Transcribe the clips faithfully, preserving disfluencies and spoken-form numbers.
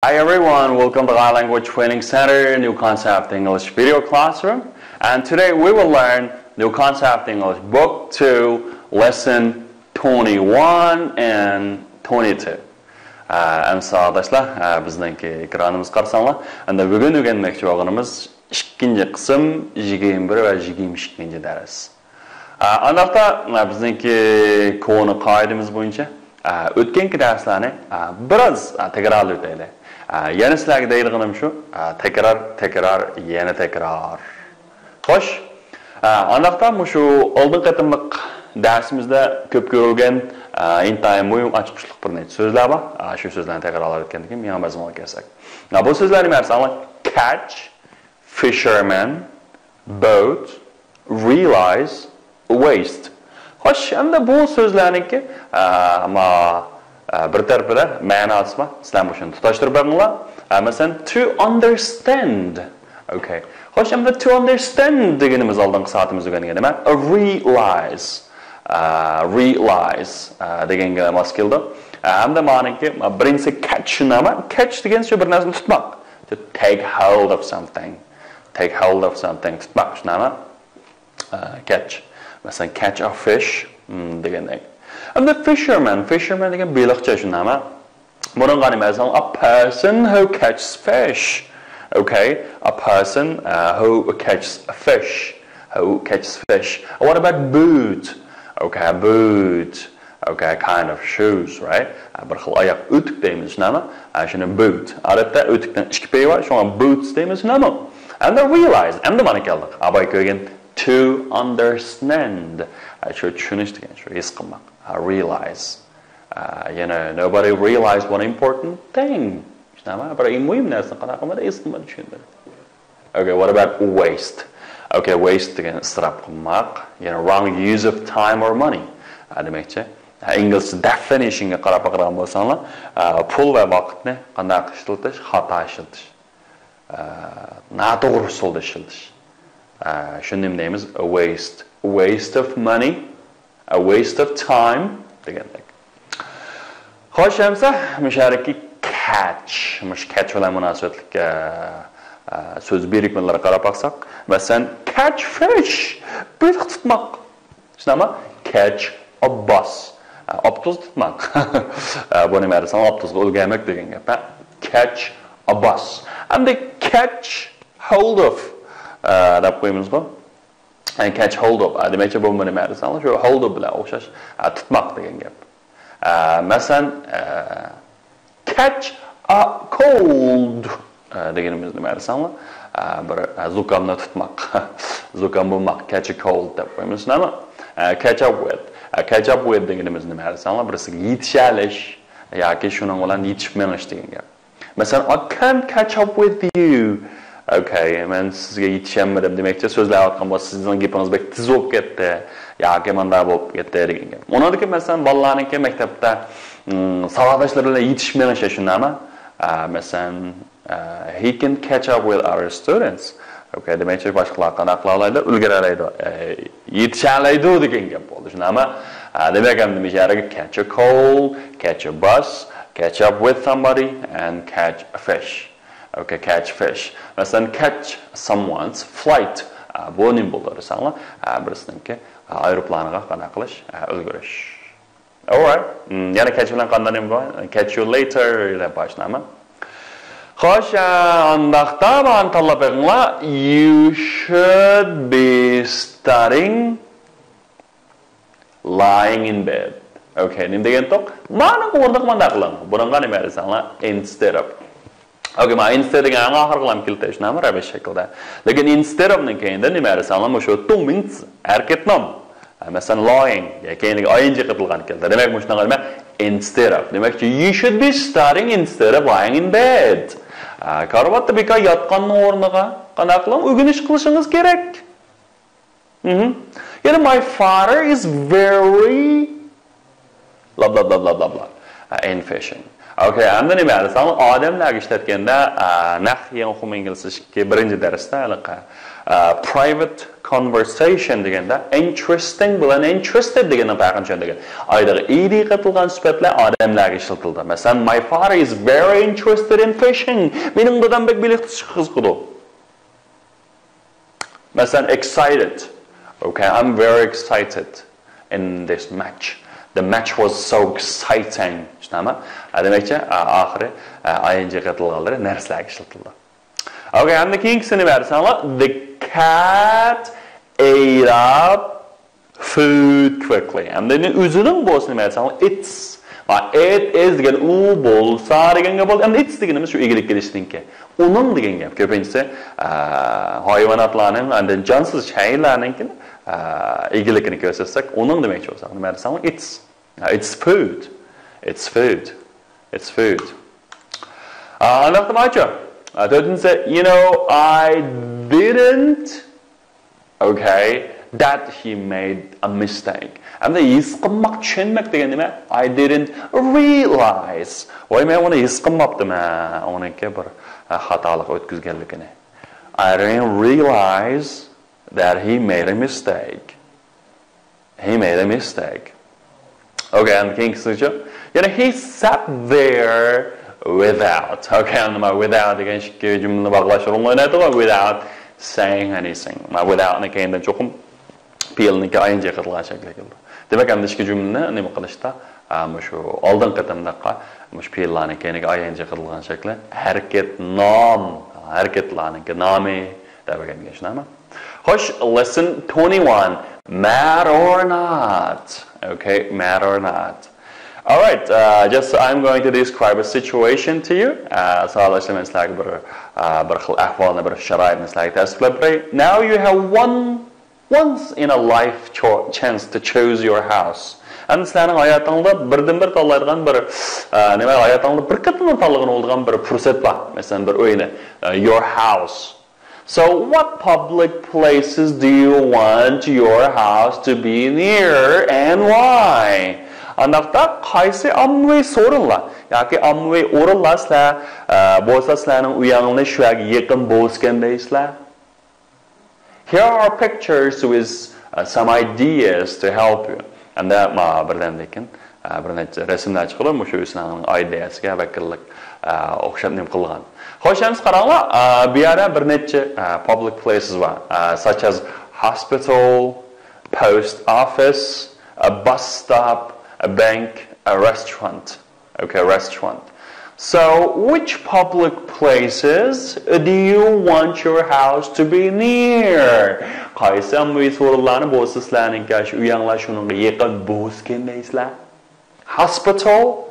Hi everyone, welcome to Thai Language Training Center, New Concept English Video Classroom. And today we will learn New Concept English Book two, Lesson twenty-one and twenty-two. ئەمسە ساۋاقداشلار، بىزنىڭكى ئېكرانىمىزغا قارىساڭلار، ئەمدى بۈگۈن ئۆگەنمەكچى بولغىنىمىز ئىككىنچى قىسىم، يىگىرمە بىر ۋە يىگىرمە ئىككىنچى دەرس. ئانداقتا بىزنىڭكى كونا قائىدىمىز بويىچە ئۆتكەنكى دەرسلەرنى بىراز تەكرارلاپ ئۆتەيلى. يەنە سىلەرگە دەيدىغىنىم شۇ، تەكرار، تەكرار، يەنە تەكرار. خوش، ئانداقتا مۇشۇ ئالدىنقى قېتىملىق دەرسىمىزدە كۆپ كۆرۈلگەن، ئىنتايىن مۇھىم ئاچقۇچلۇق بىر نەچچە سۆزلەر بار. شۇ سۆزلەرنى تەكرارلاپ ئۆتكەندىن كېيىن يېڭى مەزمۇنغا كەلسەك. بۇ سۆزلەرنى مەرساڭلار، كەچ، فىشەرمەن، بوت، رېئالايز، ۋېست. خوش، ئەمدى بۇ سۆزلەرنىڭكى، ئە، ما، ئە، بىر تەرىپىدە مەناسى بار. سىلەر مۇشۇنى تۇتاشتۇرۇپ بېقىڭلار. ئە، مەسىلەن، to understand. ئوكەي. خوش، ئەمدى to understand دېگىنىمىز ئالدىنقى سائىتىمىزدە ئۆگەنگەن نېمە؟ رېئالايز. ئە، رېئالايز، ئە، دېگەنگە ماس كېلىدۇ. ئە، ھەمدە مانىڭكى، بىرىنچىسى كەچ، شۇنداقمۇ؟ كەچ دېگەن شۇ بىر نەرسىنى تۇتماق. To take hold of something. Take hold of something. تۇتماق، شۇنداقمۇ؟ ئە، كەچ. مەسىلەن، catch a fish، م، دېگەندەك. ئەمدى فىشەرمەن، فىشەرمەن دېگەن بېلىقچى، شۇنداقمۇ؟ بۇنىڭغا نېمە دېسەڭ، a person who catches fish. Okay, a person, uh, who catches fish. Who catches fish. What about boot? Okay, boot. Okay, kind of shoes, right? بىر خىل ئاياق ئۆتۈك دەيمىز، شۇنداقمۇ؟ شۇنى boot. ئەرەبتە ئۆتۈكنىڭ ئىككى پېيى بار، شۇڭا boots دەيمىز، شۇنداقمۇ؟ ئەمدى رېئالايز، ئەمدى مانا كەلدۇق. ئاباي كۆرگەن to understand. شۇ چۈشىنىش دېگەن، شۇ ھېس قىلماق. رېئالايز. يەنە nobody realize one important thing. شۇنداقمۇ؟ بىر ئەڭ مۇھىم نەرسىنى قانداق قىلمىدى، ھېس قىلمىدى، چۈشەنمىدى. Okay, what about waste? Okay, waste دېگەن ئىسراپ قىلماق. يەنە wrong use of time or money. دېمەكچى، ئىنگلىزچە definition غا قاراپ باقىدىغان بولساڭلار، پۇل ۋە ۋاقىتنى قانداق ئىشلىتىش؟ خاتا ئىشلىتىش. ناتوغرا ئۇسۇلدا ئىشلىتىش. شۇنى نېمە دەيمىز؟ A waste. Waste of money, a waste of time دېگەندەك. خوش، ئەمسە مۇشۇ يەردىكى catch، مۇشۇ catch بىلەن مۇناسىۋەتلىك، ئە، ئە، سۆز بىرىكمىلىرىگە قاراپ باقساق، مەسىلەن، catch fish، بېلىق تۇتماق. شۇنداقمۇ؟ Catch a bus. ئە، ئاپتوبۇس تۇتماق. ئە، بۇ نېمە دېسەڭ، ئاپتوبۇسقا ئۈلگۈرمەك دېگەن گەپ، ھە؟ Catch a bus. ئەمدى catch hold of، ئە، دەپ قويىمىزغۇ. ئە، catch hold of. ئە، دېمەكچى، بۇمۇ نېمە دېسەڭلار، شۇ hold of بىلەن ئوخشاش. ئە، تۇتماق دېگەن گەپ. ئە، مەسىلەن، ئە، catch a cold، ئە، دېگىنىمىز نېمە دېسەڭلار، ئە، بىر، ئە، زۇكامنى تۇتماق. زۇكام بولماق، catch a cold دەپ قويىمىز، شۇنداقمۇ؟ ئە، catch up with. ئە، catch up with دېگىنىمىز نېمە دېسەڭلار، بىرسىگە يېتىشەلىش ياكى شۇنىڭ بىلەن يېتىشىپ مېڭىش دېگەن گەپ. مەسىلەن، I can't catch up with you. Okay، مەن سىزگە يېتىشەلمىدىم دېمەكچى، سۆزلەۋاتقان بولسا، سىزنىڭ گېپىڭىز بەك تېز بولۇپ كەتتى ياكى مانداق بولۇپ كەتتى دېگەن گەپ. ئۇنىڭدىكى، مەسىلەن، بالىلارنىڭكى مەكتەپتە، م، ساۋاقداشلىرى بىلەن يېتىشىپ مېڭىشى شۇنداقمۇ؟ ئە، مەسىلەن، ئە، he can catch up with other students. Okay، دېمەكچى، باشقىلار قانداق قىلالايدۇ؟ ئۈلگۈرەلەيدۇ. ئە، يېتىشەلەيدۇ دېگەن گەپ بولدى، شۇنداقمۇ؟ ئە، دېمەك، ئەمدى مۇشۇ يەرگە catch a cold, catch a bus, catch up with somebody and catch a fish. Okay, catch fish. مەسىلەن، catch someone's flight. ئە، بۇ نېمە بولىدۇ دېسەڭلار؟ ئە، بىرسىنىڭكى، ئە، ئايروپىلانىغا قانداق قىلىش؟ ئە، ئۈلگۈرۈش. Alright. م، يەنە catch بىلەن قانداق نېمە بار؟ Catch you later دەپ باشلايمەن. خوش، ئە، ئانداقتا مانا تاللاپ بېقىڭلار. You should be studying lying in bed. Okay، نېمە دېگەنتۇق؟ مانىڭ ئورنىغا مانداق قىلىڭ. بۇنىڭغا نېمە دېسەڭلار؟ Instead of. Okay، مانا instead دېگەن ئەڭ ئاخىرقى لام كېلىپ تۇرۇشنامە رەبىش شەكىلدە. لېكىن instead of نىڭ كەينىدە نېمە دېسەڭلار، مۇشۇ دومىنس ھەرىكەت نام. مەسىلەن، lying، يا كەينىگە I N G قېتىلغان كەلدى. دېمەك، مۇشۇنىڭغا نېمە؟ Instead of. دېمەكچى، you should be studying instead of lying in bed. ئە، كارىۋاتتا بىكار ياتقاننىڭ ئورنىغا قانداق قىلىڭ؟ ئۆگىنىش قىلىشىڭىز كېرەك. مهم. يەنە my father is very blah blah blah blah blah blah. ئە، in fishing. Okay، ئەمدى نېمە دېسەڭ، ئادەملەرگە ئىشلەتكەندە، ئە، نەق يېڭى ئۇقۇم ئىنگلىزچىسى بىرىنچى دەرستە ھېلىقى، Private conversation دېگەندە interesting بىلەن interested دېگەننىڭ پەرقىنى چۈشەندۈرگەن. ئايدىغا ed قېتىلغان سۈپەتلەر ئادەملەرگە ئىشلىتىلىدۇ. مەسىلەن، my father is very interested in fishing. مېنىڭ دادام بەك بېلىق تۇتۇشقا قىزىقىدۇ. مەسىلەن، excited. Okay, I'm very excited in this match. The match was so exciting. چۈشىنەما؟ دېمەكچى، ئاخىرى ing قېتىلغانلىرى نەرسىلەرگە ئىشلىتىلىدۇ. Okay, ھەمدە كېيىنكىسىنى بەرسەڭلار. The cat ate up food quickly. ھەمدە ئۆزىنىڭ بولسىنى بەرسەڭلار. It's. It is دېگەن ئۇ بولسا دېگەن گەپ بولدى. ھەمدە it's دېگىنىمىز شۇ ئىگىلىك كېلىشنىڭكى. ئۇنىڭ دېگەن گەپ. كۆپىنچىسى ھايۋاناتلارنىڭ، ئاندىن جانسىز شەيلەرنىڭكى ئىگىلىكىنى كۆرسەتسەك، ئۇنىڭ دېمەكچى بولساق، نېمە دېسەڭلار؟ It's. It's food. It's food. It's food. ئانداقتا ماچۇ. تۆتىنچىسى، you know, I didn't, okay, that he made a mistake. ئەمدى ھېس قىلماق، چۈشەنمەك دېگەن نېمە؟ I didn't realize. ۋاي، مەن ئۇنى ھېس قىلماپتىمەن، ئۇنىڭكى بىر خاتالىق ئۆتكۈزگەنلىكىنى. I didn't realize that he made a mistake. He made a mistake. Okay, ئەمدى كېيىنكىسىچۇ؟ يەنە he sat there without. Okay، ئەمدى مانا without دېگەن ئىككى جۈملىنى باغلاش رولىنى ئوينايدىغۇ؟ Without saying anything. مانا without نى كەينىدىن چوقۇم پېئىلنىڭكى ing قېتىلغان شەكلى كېلىدۇ. دېمەك، ئەمدى ئىككى جۈملىنى نېمە قىلىشتا، ئا، مۇشۇ ئالدىنقى قېتىمداققا مۇشۇ پېئىللارنىڭ كەينىگە ing قېتىلغان شەكلى ھەرىكەت نام، ھەرىكەتلەرنىڭكى نامى دەپ بەرگەن گەپ، شۇنداقمۇ؟ خوش، lesson twenty-one. Mad or not. Okay, mad or not. All right, uh, just I'm going to describe a situation to you. Uh, ساۋاقداشلار، مەن سىلەرگە بىر، uh, بىر خىل ئەھۋالنى، بىر شارائىتنى سىلەرگە تەسۋىرلەپ بېرەي. Now you have one once in a life cho- chance to choose your house. ئەمدى سىلەرنىڭ ھاياتىڭدا بىردىنبىر تاللايدىغان بىر، ئە، نېمە، ھاياتىڭدا بىر قېتىملا تاللىغىلى بولىدىغان بىر پۇرسەت بار. مەسىلەن، بىر ئۆينى، ئە، your house. So, what public places do you want your house to be near and why? ئانداقتا قايسى ئاممىۋى سورۇنلار ياكى ئاممىۋى ئورۇنلار سىلەر، ئە، بولسا سىلەرنىڭ ئۆيۈڭلارنى شۇ يەرگە يېقىن بولسىكەن دەيسىلەر؟ Here are pictures with, uh, some ideas to help you. ئەمدى مانا بىردەمدىن كېيىن، ئە، بىر نەچچە رەسىملەر چىقىدۇ، مۇشۇ سىلەرنىڭ ئىدىيەسىگە ۋەكىللىك، ئە، ئوخشاپ نېمە قىلغان. خوش، ئەمسە قاراڭلار، ئە، بۇ يەردە بىر نەچچە، ئە، public places بار. ئە، such as hospital, post office, a bus stop, a bank, a restaurant. Okay, restaurant. So, which public places do you want your house to be near? قايسى ئاممىۋى سورۇنلارنى بولسا سىلەرنىڭكى شۇ ئۆيۈڭلار شۇنىڭغا يېقىن بولسىكەن دەيسىلەر؟ Hospital?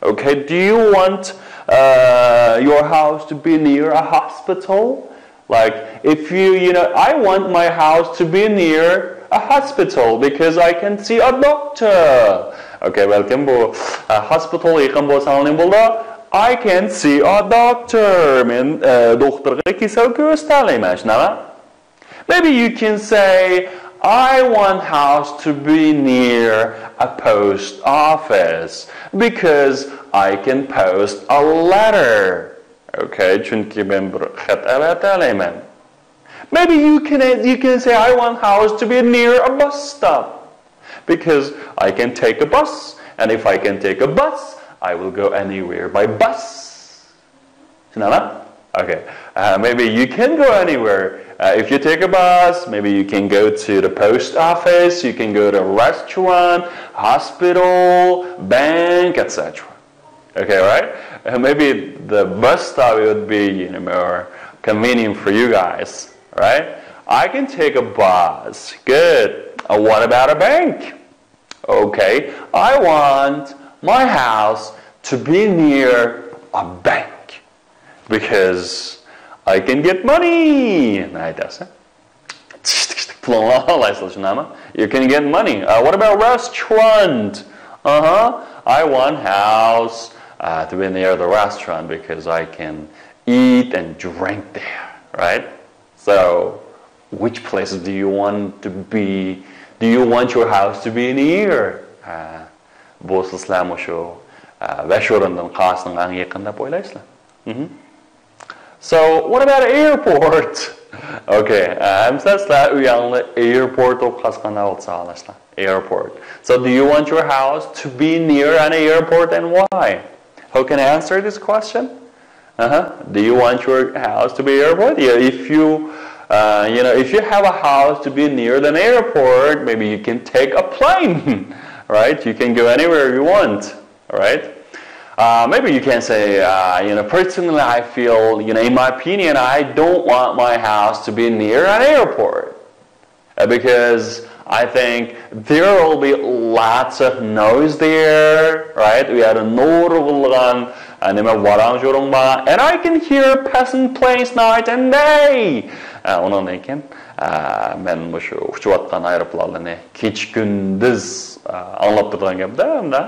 Okay, do you want, uh, your house to be near a hospital? Like, if you, you know, I want my house to be near a hospital because I can see a doctor. Okay, بەلكىم بۇ، ئە، hospital يېقىن بولسا نېمە بولىدۇ؟ I can see a doctor. مەن، ئە، دوختۇرغا كېسەل كۆرسىتەلەيمەن، شۇنداقمۇ؟ Maybe you can say, I want house to be near a post office because I can post a letter. Okay, چۈنكى مەن بىر خەت ئەۋەتەلەيمەن. Maybe you can, you can say, I want house to be near a bus stop because I can take a bus, and if I can take a bus, I will go anywhere by bus. شۇنداقمۇ؟ Okay. Uh, maybe you can go anywhere. Uh, if you take a bus, maybe you can go to the post office, you can go to a restaurant, hospital, bank, et cetera. Okay, right? Uh, maybe the bus stop would be, you know, more convenient for you guys, right? I can take a bus. Good. Uh, what about a bank? Okay, I want my house to be near a bank because I can get money. نايداسا؟ تىشتىك تىشتىك پۇلۇڭلارنى ئالايسىلەر، شۇنداقمۇ؟ You can get money. Uh, what about restaurant? Uh-huh. I want house, uh, to be near the restaurant because I can eat and drink there, right? So, which place do you want to be? Do you want your house to be near? ئە، بولسا سىلەر مۇشۇ، ئە، بەش ئورۇندىن قايسىنىڭ ئەڭ يېقىن دەپ ئويلايسىلەر؟ مهم. So, what about airport? Okay, ئەمسە سىلەر ئۆيەڭلار ئېيرپورت بولۇپ قالسا قانداق بولىدۇ ساۋاقداشلار؟ Airport. So, do you want your house to be near an airport, and why? Who can answer this question? Uh-huh. Do you want your house to be airport? Yeah, if you, uh, you know, if you have a house to be near an airport, maybe you can take a plane, right? You can go anywhere you want, right? Uh, maybe you can say, uh, you know, personally, I feel, you know, in my opinion, I don't want my house to be near an airport. Uh, because I think there will be lots of noise there, right? ئۇ يەردە نۇرغۇنلىغان نېمە ۋاراڭ-چۇرۇڭ بار. And I can hear passing planes night and day. ئۇنىڭدىن كېيىن مەن مۇشۇ ئۇچۇۋاتقان ئايروپىلانلارنى كېچە-كۈندۈز ئاڭلاپ تۇرىدىغان گەپتە ئەمدى.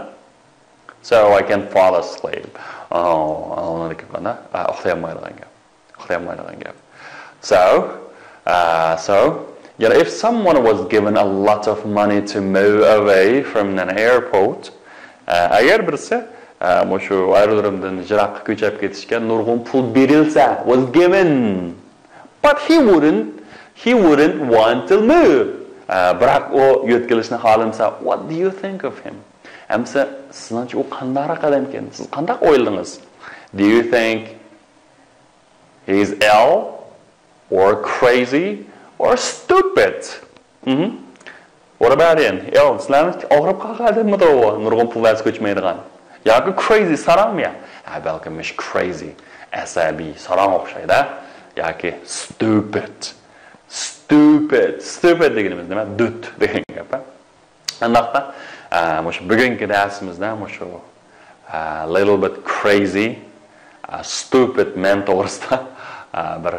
So I can fall asleep. ئۇنىڭدىن كېيىن ئۇخلىيالمايدىغان گەپ. ئۇخلىيالمايدىغان گەپ. So, uh, so, you know, if someone was given a lot of money to move away from an airport, ئەگەر بىرسى مۇشۇ ئايرودرومدىن يىراققا كۆچۈپ كېتىشكە نۇرغۇن پۇل بېرىلسە، was given, but he wouldn't, he wouldn't want to move. بىراق ئۇ يۆتكىلىشنى خالىمىسا, what do you think of him? ئەمسە سىزنىڭچە ئۇ قانداقراق ئادەمكىن؟ سىز قانداق ئويلىدىڭىز? Do you think he's ill or crazy or stupid? What about him? Ill, سىلەرنىڭ ئاغرىپ قالغان ئادەممىدۇ ئۇ؟ نۇرغۇن پۇل بەرسە كۆچمەيدىغان. ياكى crazy، ساراڭمۇ يا؟ ھە، بەلكىم مۇشۇ crazy، ئەسەبىي، ساراڭ ئوخشايدۇ. ياكى stupid. Stupid. Stupid دېگىنىمىز نېمە؟ دۈت دېگەن گەپ. ئۇنداقتا مۇشۇ بۈگۈنكى دەرسىمىزدە مۇشۇ little bit crazy, stupid man توغرىسىدا بىر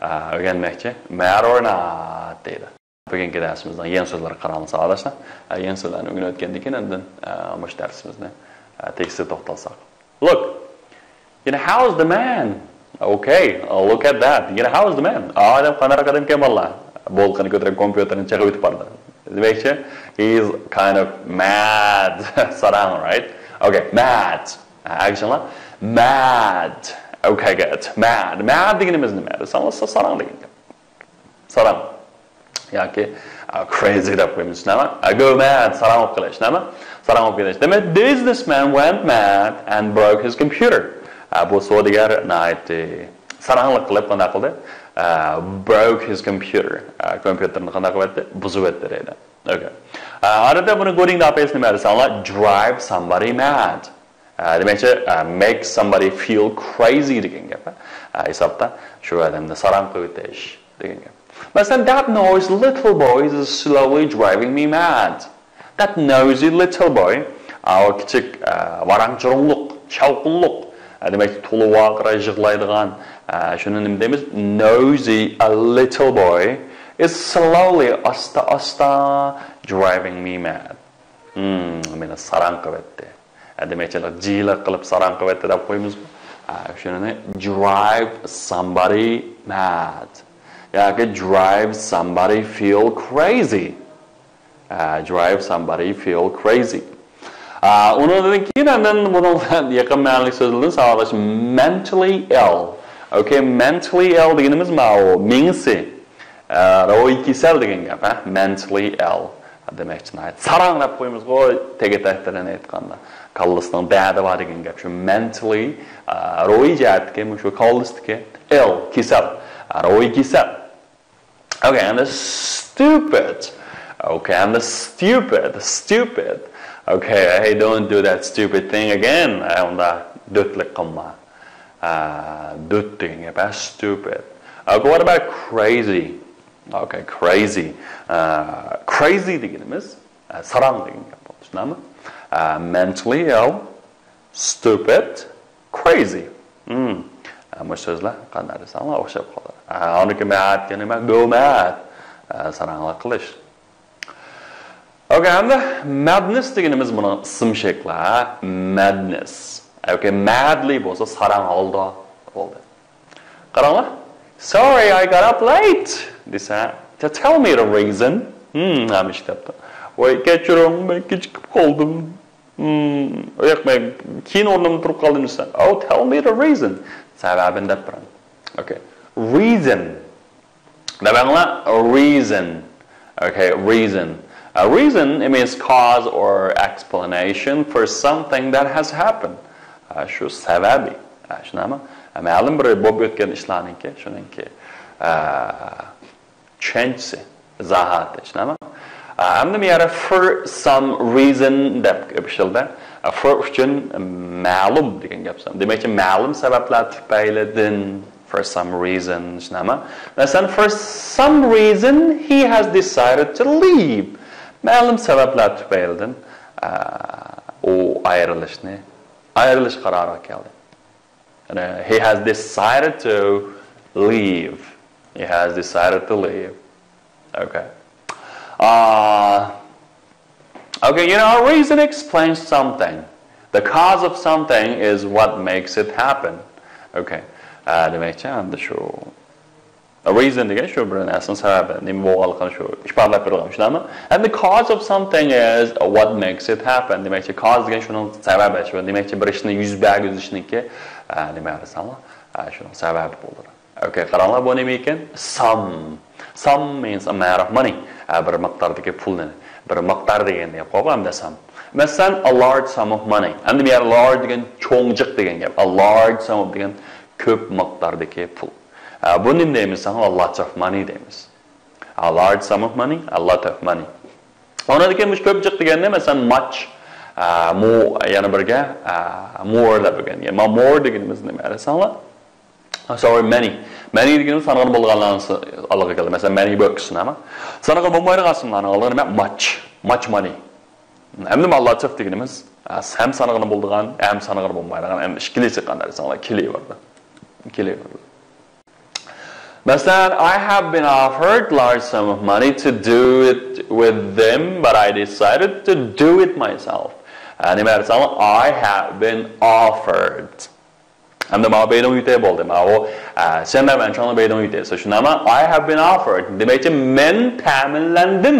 ئۆگەنمەكچى. Mad or not دەيدۇ. بۈگۈنكى دەرسىمىزنىڭ يېڭى سۆزلىرىگە قاراڭلار ساۋاقداشلار. يېڭى سۆزلەرنى ئۆگىنىۋەتكەندىن كېيىن ئاندىن مۇشۇ دەرسىمىزنى تېگىستلىك توختالساق. Look, you know, how's the man? Okay, look at that. You know, how's the man? ئادەم قانداق ئادەمكەن باللا؟ بولكىنى كۆتۈرۈپ كومپيۇتېرنى چېقىۋېتىپ باردى. دېمەكچى, he's kind of mad. ساراڭ, right? Okay, mad. ئەگىشىڭلار. Mad. Okay, good. Mad. Mad دېگىنىمىز نېمە؟ دېسەڭلار ساراڭ دېگەن گەپ. ساراڭ. ياكى crazy دەپ قويىمىز، شۇنداقمۇ؟ Go mad، ساراڭ بولۇپ قېلىش، شۇنداقمۇ؟ ساراڭ بولۇپ كېتىش. دېمەك, the businessman went mad and broke his computer. بۇ سودىگەر ناھايىتى ساراڭلىق قىلىپ قانداق قىلدى؟ Broke his computer. كومپيۇتېرنى قانداق قىلىۋەتتى؟ بۇزۇۋەتتى دەيدۇ. Okay. ئادەتتە بۇنى go-ىڭدا ئاپىسى نېمە دېسەڭلار, drive somebody mad. دېمەكچى, make somebody feel crazy دېگەن گەپ. ھېسابتا شۇ ئادەمنى ساراڭ قىلىۋېتىش دېگەن گەپ. مەسىلەن, that nosy little boy is slowly driving me mad. That nosy little boy, ئاۋۇ كىچىك, ۋاراڭ-چۇرۇڭلۇق، شاۋقۇنلۇق, دېمەك, تولا ۋارقىراپ يىغلايدىغان, شۇنى نېمە دەيمىز? Nosy, a little boy is slowly, ئاستا-ئاستا, driving me mad. مېنى ساراڭ قىلىۋەتتى. دېمەكچى, جىلە قىلىپ ساراڭ قىلىۋەتتى دەپ قويىمىزغۇ. شۇنى drive somebody mad ياكى drive somebody feel crazy. Drive somebody feel crazy. ئۇنىڭدىن كېيىن ئاندىن بۇنىڭ يېقىن مەنىلىك سۆزلىرىدىن ساۋاقداش, mentally ill. Okay, mentally ill دېگىنىمىز ماۋۇ مېڭىسى روھىي كېسەل دېگەن گەپ, ھە؟ Mentally ill. دېمەكچى, ساراڭ دەپ قويىمىزغۇ، تېگى تەھتىدىن ئېيتقاندا. كاللىسىنىڭ دەردى بار دېگەن گەپ. شۇ mentally, روھىي جەھەتتىكى، شۇ كاللىسىدىكى ill, كېسەل. روھىي كېسەل. Okay, and the stupid. Okay, and the stupid, stupid. Okay, hey, don't do that stupid thing again. ئۇنداق دۆتلۈك قىلما. دۆت دېگەن گەپ, ھە, stupid. Okay, what about crazy? Okay, crazy. Crazy دېگىنىمىز ساراڭ دېگەن گەپ بولدى, شۇنداقمۇ? Mentally ill, stupid, crazy. مۇشۇ سۆزلەر قانداق دېسەڭلار ئوخشاپ قالىدۇ. ئاندىكى mad دېگىنى نېمە? Go mad. ساراڭلىق قىلىش. Okay, ئەمدى madness دېگىنىمىز بۇنىڭ ئىسىم شەكلى. Madness. Okay, madly بولسا ساراڭ ھالدا بولدى. قاراڭلار. Sorry, I got up late دېسە, to tell me the reason. ھەم ئىش دەپتۇ. ۋاي, كەچۈرۈڭ, مەن كېچىكىپ قالدىم. ياق, مەن كېيىن ئورنۇمدىن تۇرۇپ قالدىم دېسە, oh, tell me the reason. سەۋەبىنى دەپ بېرىڭ. Okay. Reason. دەپ ئاڭلا. Reason. Okay, reason. A reason, it means cause or explanation for something that has happened. شۇ سەۋەبى. شۇنداقمۇ؟ مەلۇم بىر بولۇپ ئۆتكەن ئىشلارنىڭكى، شۇنىڭكى چۈشەنچىسى، ئىزاھاتى، شۇنداقمۇ؟ ئەمدى بۇ يەردە for some reason دەپ ئىشلىتىلدى. For ئۈچۈن مەلۇم دېگەن گەپ. دېمەكچى، مەلۇم سەۋەبلەر تۈپەيلىدىن، for some reason، شۇنداقمۇ؟ مەسىلەن، for some reason he has decided to leave. مەلۇم سەۋەبلەر تۈپەيلىدىن ئۇ ئايرىلىشنى، ئايرىلىش قارارىغا كەلدى. He has decided to leave. He has decided to leave. Okay. Uh, okay, you know, a reason explains something. The cause of something is what makes it happen. Okay. Uh, دېمەكچى، ئەمدى شۇ reason دېگەن شۇ بىر نەرسىنىڭ سەۋەبى، نېمە بولغانلىقىنى شۇ ئىپادىلەپ بېرىدىغان، شۇنداقمۇ؟ And the cause of something is what makes it happen. دېمەكچى، cause دېگەن شۇنىڭ سەۋەبى، شۇ دېمەكچى، بىر ئىشنى يۈز بەرگۈزۈشنىڭكى، نېمە دېسەڭلار، شۇنىڭ سەۋەبى بولىدۇ. Okay، قاراڭلار، بۇ نېمە ئىكەن؟ Some. Some means amount of money. بىر مىقداردىكى پۇلنى. بىر مىقدار دېگەننى ياقىغۇ ئەمدى سام. مەسىلەن، a large sum of money. ئەمدى بۇ يەردە large دېگەن چوڭجۇق دېگەن گەپ. A large sum of دېگەن كۆپ مىقداردىكى پۇل. بۇ نېمە دەيمىز؟ A lot of money دەيمىز. A large sum of money, a lot of money. ئۇنىڭدىن كېيىن مۇشۇ كۆپجىق دېگەننى، مەسىلەن، much, more، يەنە بىرگە، more دەپ ئۆگەنگەن. مانا more دېگىنىمىز نېمە دېسەڭلار؟ Sorry, many. Many دېگىنىمىز سانىغىلى بولىدىغانلارنى ئالغا كەلدى. مەسىلەن، many books، نېمە؟ سانىغىلى بولمايدىغان سانلارنى ئالغىلى نېمە؟ Much. Much money. ئەمدى a lot of دېگىنىمىز ھەم سانىغىلى بولىدىغان، ھەم سانىغىلى بولمايدىغان، ھەم ئىككىلىسى قانداق دېسەڭلار، كېلىۋەردى. كېلىۋەردى. مەسىلەن، I have been offered large sum of money to do it with them, but I decided to do it myself. نېمە دېسەڭلار، I have been offered. ئەمدى ماۋۇ بېيدىڭ يۈتەي بولدى. ماۋۇ، ئە، سەن مەن چاڭلا بېيدىڭ يۈتەي. شۇنداقمۇ؟ I have been offered. دېمەكچى، مەن تەمىنلەندىم.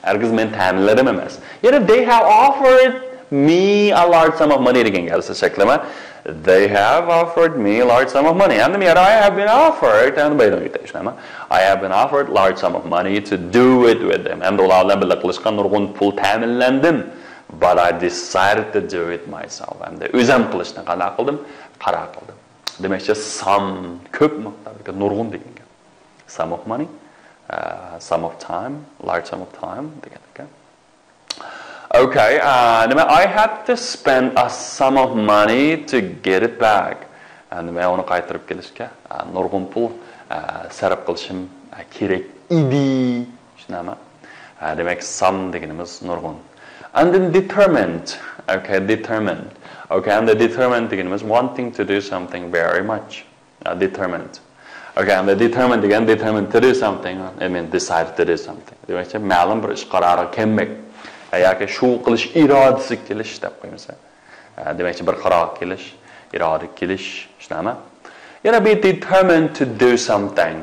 ھەرگىز مەن تەمىنلىدىم ئەمەس. يەنە they have offered me a large sum of money دېگەن گەپ سەكلىمە. They have offered me a large sum of money. ئەمدى يەنە I have been offered. ئەمدى بېيدىڭ يۈتەي. شۇنداقمۇ؟ I have been offered large sum of money to do it with them. ئەمدى ئۇلار بىلەن بىللە قىلىشقا نۇرغۇن پۇل تەمىنلەندىم. But I decided to do it myself. ئەمدى ئۆزۈم قىلىشنى قانداق قىلدىم؟ قارار قىلدىم. دېمەكچى، some، كۆپ مىقداردىكى، نۇرغۇن دېگەن گەپ. Sum of money, ئە، sum of time, large sum of time دېگەن گەپ. Okay, ئە، نېمە، I had to spend a sum of money to get it back. ئە، نېمە، ئۇنى قايتۇرۇپ كېلىشكە، ئە، نۇرغۇن پۇل، ئە، سەرپ قىلىشىم، ئە، كېرەك ئىدى. شۇنداقمۇ؟ ئە، دېمەك، some دېگىنىمىز نۇرغۇن. And then determined. Okay, determined. Okay, and the determined دېگىنىمىز wanting to do something very much. ئە، determined. Okay, and the determined دېگەن determined to do something. I mean, decided to do something. دېمەكچى، مەلۇم بىر ئىش قارارىغا كەلمەك. ئە، ياكى شۇ قىلىش ئىرادىسىگە كېلىش دەپ قويمىسا. ئە، دېمەكچى، بىر قارارغا كېلىش، ئىرادىگە كېلىش، شۇنداقمۇ؟ يەنە be determined to do something.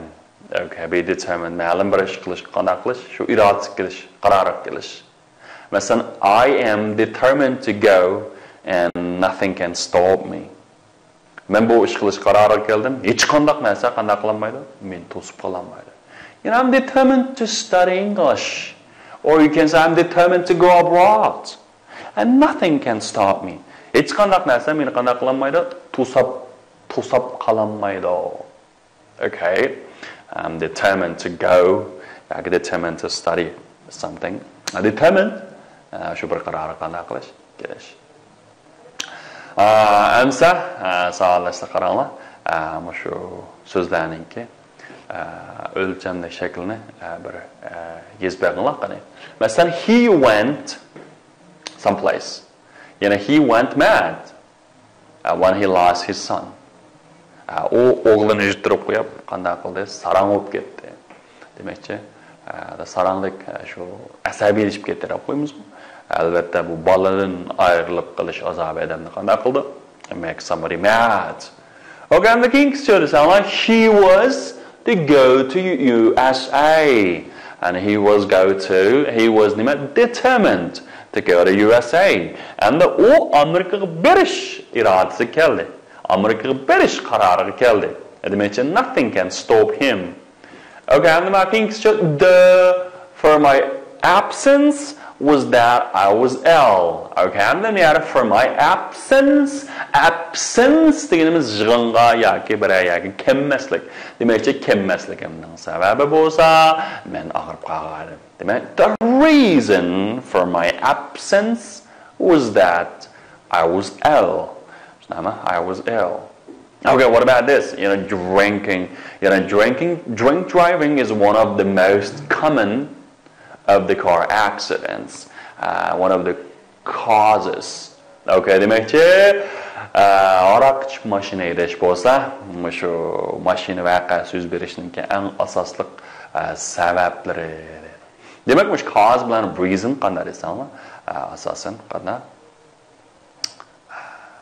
Okay, be determined. مەلۇم بىر ئىش قىلىش، قانداق قىلىش؟ شۇ ئىرادىسىگە كېلىش، قارارغا كېلىش. مەسىلەن، I am determined to go and nothing can stop me. مەن بۇ ئىش قىلىش قارارىغا كەلدىم. ھېچقانداق نەرسە قانداق قىلالمايدۇ؟ مېنى توسۇپ قالالمايدۇ. You know, I'm determined to study English. Or you can say, I'm determined to go abroad. And nothing can stop me. ھېچقانداق نەرسە مېنى قانداق قىلالمايدۇ؟ توساپ، توساپ قالالمايدۇ. Okay. I'm determined to go. ياكى determined to study something. Determined، ئە، شۇ بىر قارارغا قانداق قىلىش؟ كېلىش. ئە، ئەمسە، ئە، ساۋاقداشلار قاراڭلار. ئە، مۇشۇ سۆزلەرنىڭكى، ئە، ئۆلچەملىك شەكلىنى، ئە، بىر، ئە، يېزىپ بېقىڭلار قېنى. مەسىلەن، he went someplace. يەنە he went mad. ئە، when he lost his son. ئە، ئۇ ئوغلىنى يىتتۈرۈپ قويۇپ، قانداق قىلدى؟ ساراڭ بولۇپ كەتتى. دېمەكچى، ئە، ساراڭدەك، ئە، شۇ ئەسەبىيلىشىپ كەتتى دەپ قويىمىزغۇ. ئەلۋەتتە، بۇ بالىدىن ئايرىلىپ قېلىش ئازابى ئادەمنى قانداق قىلىدۇ؟ It makes somebody mad. Okay, ئەمدى كېيىنكىسى دېسەڭلار، he was to go to U S A. And he was go to, he was نېمە؟ Determined to go to U S A. ئەمدى ئۇ ئامېرىكىغا بېرىش ئىرادىسىگە كەلدى. ئامېرىكىغا بېرىش قارارىغا كەلدى. دېمەكچى، nothing can stop him. Okay, ئەمدى مانا كېيىنكىسىچۇ، the for my absence was that I was ill. Okay, ئەمدى يەنە for my absence، absence دېگىنىمىز يىغىنغا ياكى بىرەر يەرگە كەلمەسلىك. دېمەكچى، كەلمەسلىكىمنىڭ سەۋەبى بولسا مەن ئاغرىپ قالغان ئىدىم. دېمەك، the reason for my absence was that I was ill. شۇنداقمۇ؟ I was ill. Okay, what about this? You know, drinking. You know, drinking, drink driving is one of the most common of the car accidents. Uh, one of the causes. Okay, دېمەكچى، ئە، ھاراق ئىچىپ ماشىنا ھەيدەش بولسا، مۇشۇ ماشىنا ۋەقەسى يۈز بېرىشنىڭكى ئەڭ ئاساسلىق، ئە، سەۋەبلىرى. دېمەك، مۇشۇ cause بىلەن reason قانداق دېسەڭلار، ئە، ئاساسەن قانداق؟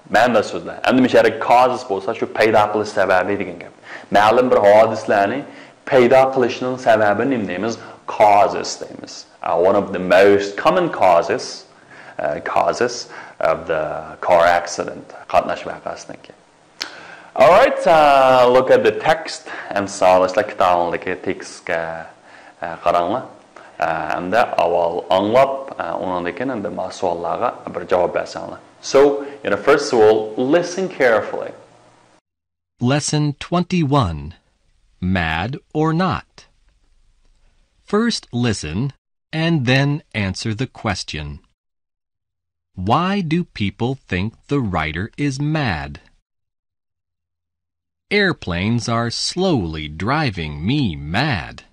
مەنىداش سۆزلەر. ئەمدى مۇشۇ يەردە causes بولسا، شۇ پەيدا قىلىش سەۋەبى دېگەن گەپ. مەلۇم بىر ھادىسىلەرنى پەيدا قىلىشنىڭ سەۋەبى نېمە دەيمىز؟ Causes دەيمىز. Uh, one of the most common causes, uh, causes of the car accident. قاتناش ۋەقەسىنىڭكى. Alright, uh, look at the text and ساۋاقداشلار كىتابىڭىزدىكى تېكىستكە، ئە، قاراڭلار. ئە، ئەمدى ئاۋۋال ئاڭلاپ، ئە، ئۇنىڭدىن كېيىن ئەمدى مانا سوئاللارغا بىر جاۋاب بەرسەڭلار. So, you know, first of all, listen carefully. Lesson twenty-one. Mad or not? First listen and then answer the question. Why do people think the writer is mad? Airplanes are slowly driving me mad.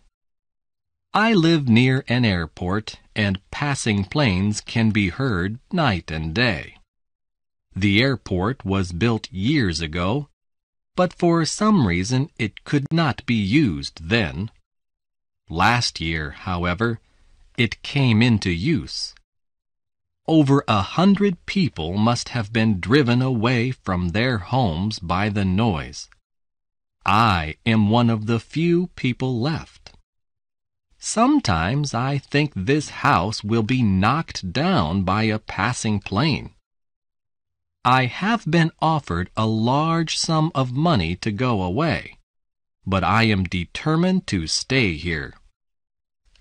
I live near an airport, and passing planes can be heard night and day. The airport was built years ago, but for some reason it could not be used then. Last year, however, it came into use. Over a hundred people must have been driven away from their homes by the noise. I am one of the few people left. Sometimes I think this house will be knocked down by a passing plane. I have been offered a large sum of money to go away, but I am determined to stay here.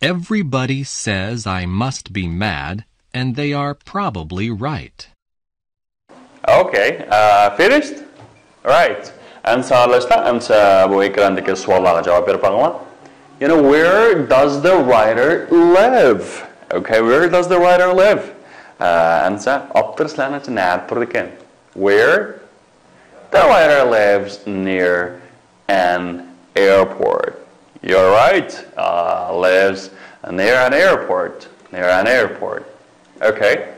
Everybody says I must be mad, and they are probably right. Okay, uh, finished? Right. ئەمسە ئارىلاشلار، ئەمسە بۇ ئېكراندىكى سوئاللارغا جاۋاب بېرىپ باقىڭلار. You know, where does the writer live? Okay, where does the writer live? ئە، ئەمسە ئاپتور سىلەرنىڭچە نەدە تۇرىدىكەن؟ Where the writer lives near an airport. You're right. Uh, lives near an airport. Near an airport. Okay.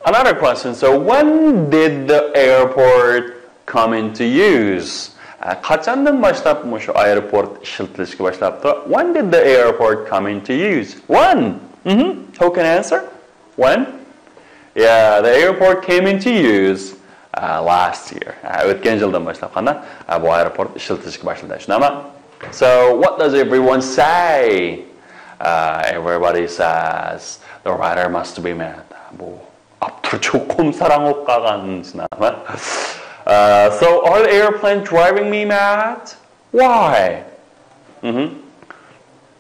Another question. So when did the airport come into use? ئە، قاچاندىن باشلاپ مۇشۇ ئايروپورت ئىشلىتىلىشكە باشلاپتۇ؟ When did the airport come into use? When? Mm-hmm. Who can answer? When? Yeah, the airport came into use, uh, last year. ئە، ئۆتكەن يىلدىن باشلاپ قانداق؟ ئە، بۇ ئايروپورت ئىشلىتىلىشكە باشلىدى. شۇنداقمۇ؟ So, what does everyone say? Uh, everybody says, the writer must be mad. بۇ ئاپتور چوقۇم ساراڭ بولۇپ قالغان، شۇنداقمۇ؟ Uh, so, are the airplane driving me mad? Why? Mm-hmm.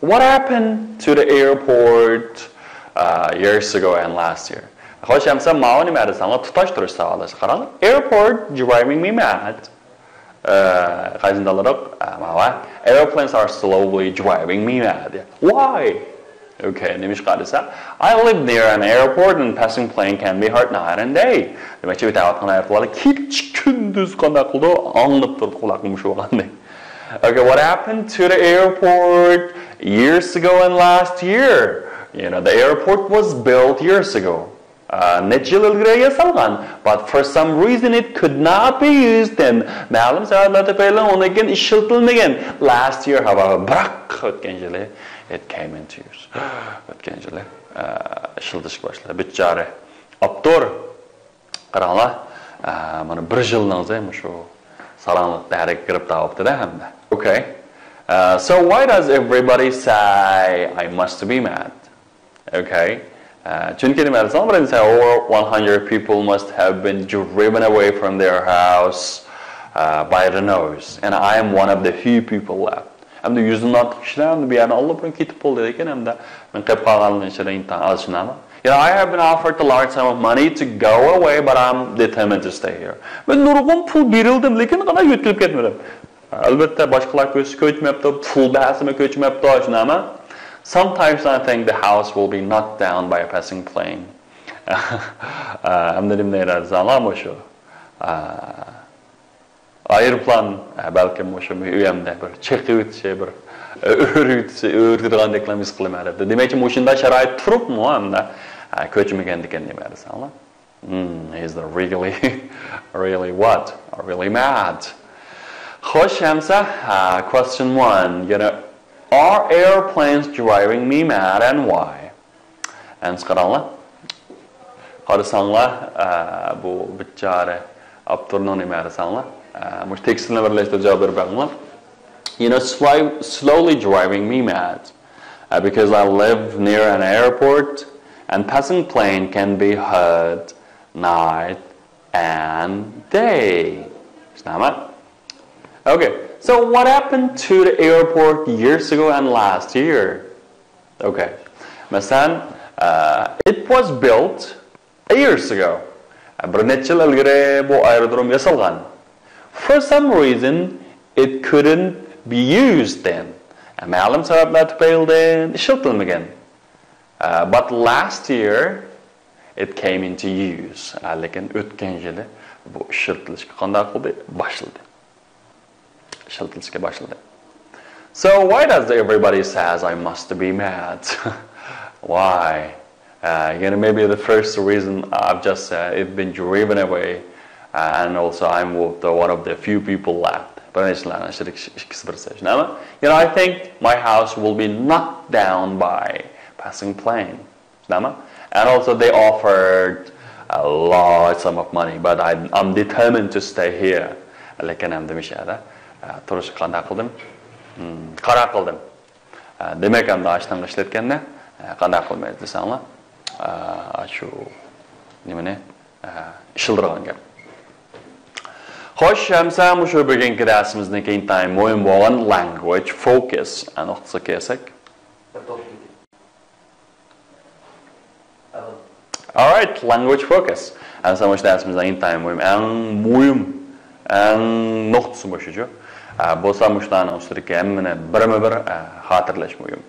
What happened to the airport, uh, years ago and last year? خوش، ئەمسە ماۋۇ نېمە دېسەڭلار، تۇتاشتۇرۇش ساۋالى. قاراڭ. Airport driving me mad. ئە، قايسىنى تاللىدۇق؟ ئە، ماۋۇ. Airplanes are slowly driving me mad. Why? Okay، نېمىشقا دېسە، I live near an airport and passing plane can be heard night and day. دېمەكچى، ئۆتۈۋاتقان ئايروپىلانلار كېچە كۈندۈز قانداق قىلىدۇ؟ ئاڭلىنىپ تۇرىدۇ قۇلاققا مۇشۇ بولغاندەك. Okay, what happened to the airport years ago and last year? You know, the airport was built years ago. ئا، نەچچە يىل ئىلگىرى ياسالغان. But for some reason it could not be used then. مەلۇم سەۋەبلەر تۈپەيلى ئۇنىڭ كېيىن ئىشلىتىلمىگەن. Last year، ھاۋا، بىراق ئۆتكەن يىلى it came into use. ئۆتكەن يىلى، ئا، ئىشلىتىشكە باشلىدى. بىچارە ئاپتور. قاراڭلار، ئا، مانا بىر يىلنىڭ مۇشۇ ساراڭلىق دەرىگە گىرىپتار بوپتۇ-دە ھەمدە. Okay. Uh, so why does everybody say I must be mad? Okay. ئە، چۈنكى نېمە دېسەڭ، بىرىنچىسى، over one hundred people must have been driven away from their house. uh, by Renault's, and I am one of the few people left. ئەمدى يۈزدىن ئارتۇق كىشىلەر ئەمدى بۇ يەردىن ئاللىبۇرۇن كېتىپ بولدى، لېكىن ئەمدى مەن قېلىپ قالغانلارنىڭ ئىچىدە ئىنتايىن ئاز شۇنداقمۇ؟ You know, I have been offered a large sum of money to go away, but I'm determined to stay here. مەن نۇرغۇن پۇل بېرىلدىم، لېكىن قانداق يۆتكىلىپ كەتمىدىم. ئەلۋەتتە، باشقىلار كۆچ-، كۆچمەپتۇ، پۇل بەرسىمۇ كۆچمەپتۇ، شۇنداقمۇ؟ Sometimes I think the house will be knocked down by a passing plane. ئەمدى نېمە دەيدۇ دېسەڭلار، مۇشۇ. ئايروپىلان، ئە، بەلكىم مۇشۇ ئۆيەمدە بىر چېقىۋېتىشى، بىر ئۆرۈۋېتىشى، ئۆرۈتىدىغاندەكلا ھېس قىلىمەن، دەپتۇ. دېمەكچى، مۇشۇنداق شارائىت تۇرۇپمۇ ئەمدى، ئە، كۆچمىگەندىكەن نېمە دېسەڭلار. Hmm, he's the really, really what? Really mad. خوش، ئەمسە، ئە، question one. يەنە، are airplanes driving me mad and why? ئەمسە قاراڭلار. قارىساڭلار، ئە، بۇ بىچارە ئاپتورنىڭ نېمە دېسەڭلار، ئە، مۇشۇ تېكىستىنى بىرلەشتۈرۈپ جاۋاب بېرىپ بېقىڭلار. You know, slow, slowly driving me mad, uh, because I live near an airport and passing plane can be heard night and day. شۇنداقمۇ؟ Okay, so what happened to the airport years ago and last year? Okay. مەسىلەن، ئە، it was built years ago. بىر نەچچە يىل ئىلگىرى بۇ ئايرودروم ياسالغان. For some reason, it couldn't be used then. مەلۇم سەۋەبلەر تۈپەيلىدىن ئىشلىتىلمىگەن. But last year, it came into use. لېكىن ئۆتكەن يىلى بۇ ئىشلىتىلىشكە قانداق قىلدى؟ باشلىدى. ئىشلىتىلىشكە باشلىدى. So why does everybody says I must be mad? Why? Uh, you know, maybe the first reason I've just said, it's been driven away, uh, and also I'm with the, one of the few people left. But it's not, I should ex-, express it. You know, I think my house will be knocked down by passing plane. شۇنداقمۇ؟ And also they offered a large sum of money, but I, I'm determined to stay here. لېكىن ئەمدى مۇشۇ يەردە، ئە، تۇرۇشقا قانداق قىلدىم؟ ھىم، قارار قىلدىم. ئە، دېمەك، ئەمدى ئاشۇنىڭغا ئىشلەتكەندە، ئە، قانداق قىلمايمىز دېسەڭلار، ئە، شۇ نېمىنى، ئە، ئىشلىتىدىغان گەپ. خوش، ئەمسە مۇشۇ بۈگۈنكى دەرسىمىزنىڭكى ئىنتايىن مۇھىم بولغان language focus نۇقتىسىغا كەلسەك. Alright, language focus. ئەمسە مۇشۇ دەرسىمىزنىڭ ئىنتايىن مۇھىم، ئەڭ مۇھىم، ئەڭ نۇقتىسى مۇشۇچۇ. ئە، بولسا مۇشۇلارنىڭ ئۈستىدىكى ھەممىنى بىرمۇ بىر، ئە، خاتىرىلەش مۇھىم.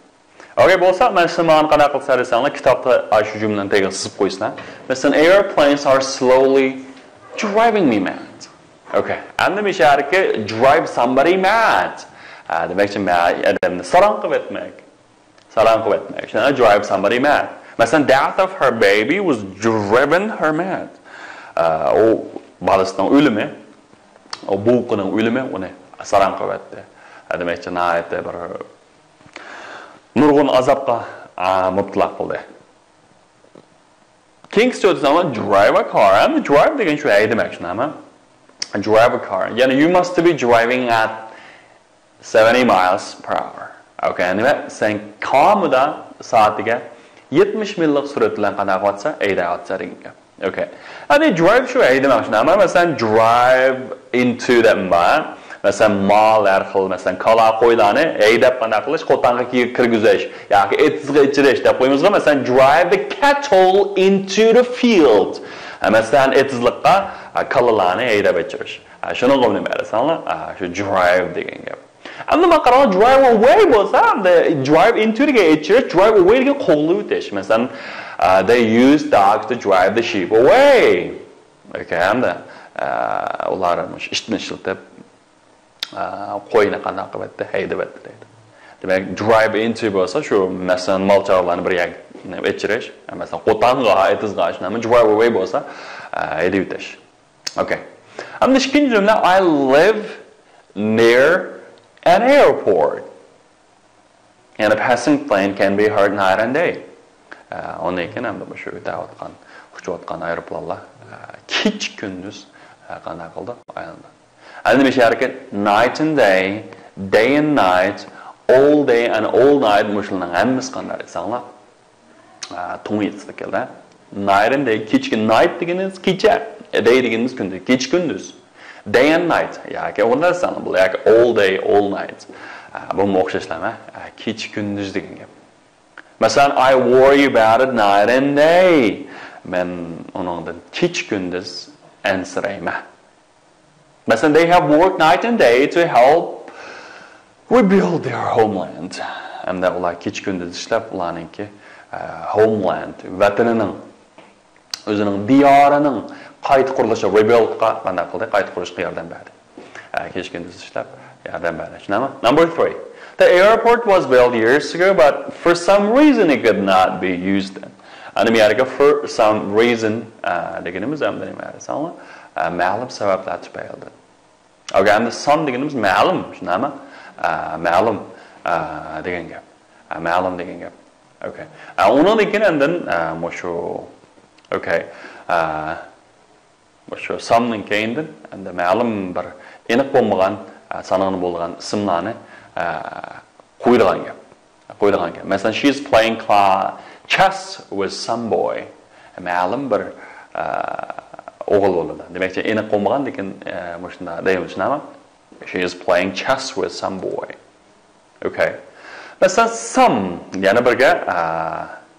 ئوكەي، بولسا مەن سىلەر ماڭا قانداق قىلسا دېسەڭلار، كىتابتا ئاشۇ جۈملىنى تېگىگە سىزىپ قويسىلەر. مەسىلەن، airplanes are slowly driving me mad. ئوكەي. ئەمدى مۇشۇ يەردىكى drive somebody mad. ئە، دېمەكچى، مە-، ئادەمنى ساراڭ قىلىۋەتمەك. ساراڭ قىلىۋەتمەك. شۇنداق، drive somebody mad. مەسىلەن، death of her baby was driven her mad. ئە، ئۇ بالىسىنىڭ ئۆلۈمى، ئۇ بوۋىقىنىڭ ئۆلۈمى ئۇنى ساراڭ قىلىۋەتتى. ئە، دېمەكچى، ناھايىتى بىر نۇرغۇن ئازابقا، ئە، مۇپتىلا قىلدى. كېيىنكىسى ئۆتسەڭلار، drive a car. ئەمدى drive دېگەن شۇ ھەيدىمەك، شۇنداقمۇ؟ Drive a car. يەنى you must be driving at seventy miles per hour. ئوكەي، نېمە؟ سەن كامىدا سائىتىگە يەتمىش مىللىق سۈرئەت بىلەن قانداق قىلىۋاتسا، ھەيدەۋاتسا دېگەن گەپ. ئوكەي. ئەمدى drive شۇ ھەيدىمەك، شۇنداقمۇ؟ مەسىلەن، drive into دەپ بار. مەسىلەن، مال، ھەر خىل، مەسىلەن، كالا، قويلارنى ھەيدەپ قانداق قىلىش، قوتانغا كىر-، كىرگۈزۈش ياكى ئېتىزغا ئېچىرىش دەپ قويىمىزغۇ، مەسىلەن، drive the cattle into the field. ھە، مەسىلەن، ئېتىزلىققا، ھە، كالىلارنى ھەيدەپ ئېچىرىش. ھە، شۇنىڭغا نېمە دېسەڭلار، ھە، شۇ drive دېگەن گەپ. ئەمدى مانا قاراڭلار، drive away بولسا، ئەمدى drive into دېگەن ئېچىرىش، drive away دېگەن قوغلىۋېتىش. مەسىلەن، ئە، they use dogs to drive the sheep away. ئوكەي، ئەمدى، ئە، ئۇلار مۇشۇ ئىتنى ئىشلىتىپ، ئە، قوينى قانداق قىلىۋەتتى؟ ھەيدىۋەتتى دەيدۇ. دېمەك، drive into بولسا شۇ، مەسىلەن، مال-چارۋىلارنى بىر يەرگە ئېچىرىش، مەسىلەن، قوتانغا، ئېتىزغا، شۇنداقمۇ؟ Drive away بولسا، ئە، ھەيدىۋېتىش. ئوكەي. ئەمدى ئىككىنچى جۈملە، I live near an airport. يەنى passing plane can be heard night and day. ئە، ئۇندىن كېيىن ئەمدى مۇشۇ ئۆتۈۋاتقان، ئۇچۇۋاتقان ئايروپىلانلار، ئە، كېچە كۈندۈز، ئە، قانداق قىلدى؟ ئايلىنىدۇ. ئەمدى مۇشۇ يەرگە night and day, day and night, all day and all night، مۇشۇلارنىڭ ھەممىسى قانداق دېسەڭلار، ئە، توڭ يېتىسىدە كەلدى. Night and day، كېچە، night دېگىنىمىز كېچە، day دېگىنىمىز كۈندۈز، كېچە كۈندۈز. Day and night ياكى ئۇنداق سان بۇ ياكى all day, all night. ئە، بۇمۇ ئوخشاشلا، ئە، كېچە كۈندۈز دېگەن گەپ. مەسىلەن، I worry about it night and day. مەن ئۇنىڭدىن كېچە كۈندۈز ئەنسىرەيمەن. مەسىلەن، they have worked night and day to help rebuild their homeland. ھەمدە ئۇلار كېچە كۈندۈز ئىشلەپ، ئۇلارنىڭكى، ئە، homeland، ۋەتىنىنىڭ، ئۆزىنىڭ دىيارىنىڭ قايتا قۇرۇلۇشى، rebuild-قا قانداق قىلدى؟ قايتا قۇرۇشقا ياردەم بەردى. ئە، كېچە كۈندۈز ئىشلەپ ياردەم بەردى. چۈشىنەمۇ؟ Number three. The airport was built years ago, but for some reason it could not be used. ئەنە بۇ يەرگە for some reason، ئە، دېگىنىمىز ئەمدى نېمە دېسەڭلار؟ ئە، مەلۇم سەۋەبلەر تۈپەيلىدىن. Okay، ئەمدى some دېگىنىمىز مەلۇم، چۈشىنەمۇ؟ ئە، مەلۇم، ئە، دېگەن گەپ. ئە، مەلۇم دېگەن گەپ. Okay. ئە، ئۇنىڭدىن كېيىن ئاندىن، ئە، مۇشۇ، okay، ئە، مۇشۇ some نىڭ كەينىدىن ئەمدى مەلۇم بىر ئېنىق بولمىغان، ئە، سانىغىلى بولىدىغان ئىسىملارنى، ئە، قويىدىغان گەپ. قويىدىغان گەپ. مەسىلەن، she is playing cla-، chess with some boy. مەلۇم بىر، ئە، ئوغۇل بولىدۇ. دېمەكچى، ئېنىق بولمىغان، لېكىن، ئە، مۇشۇنداق دەيمىز، چۈشىنەمۇ؟ She is playing chess with some boy. Okay. مەسىلەن، some يەنە بىرگە، ئە،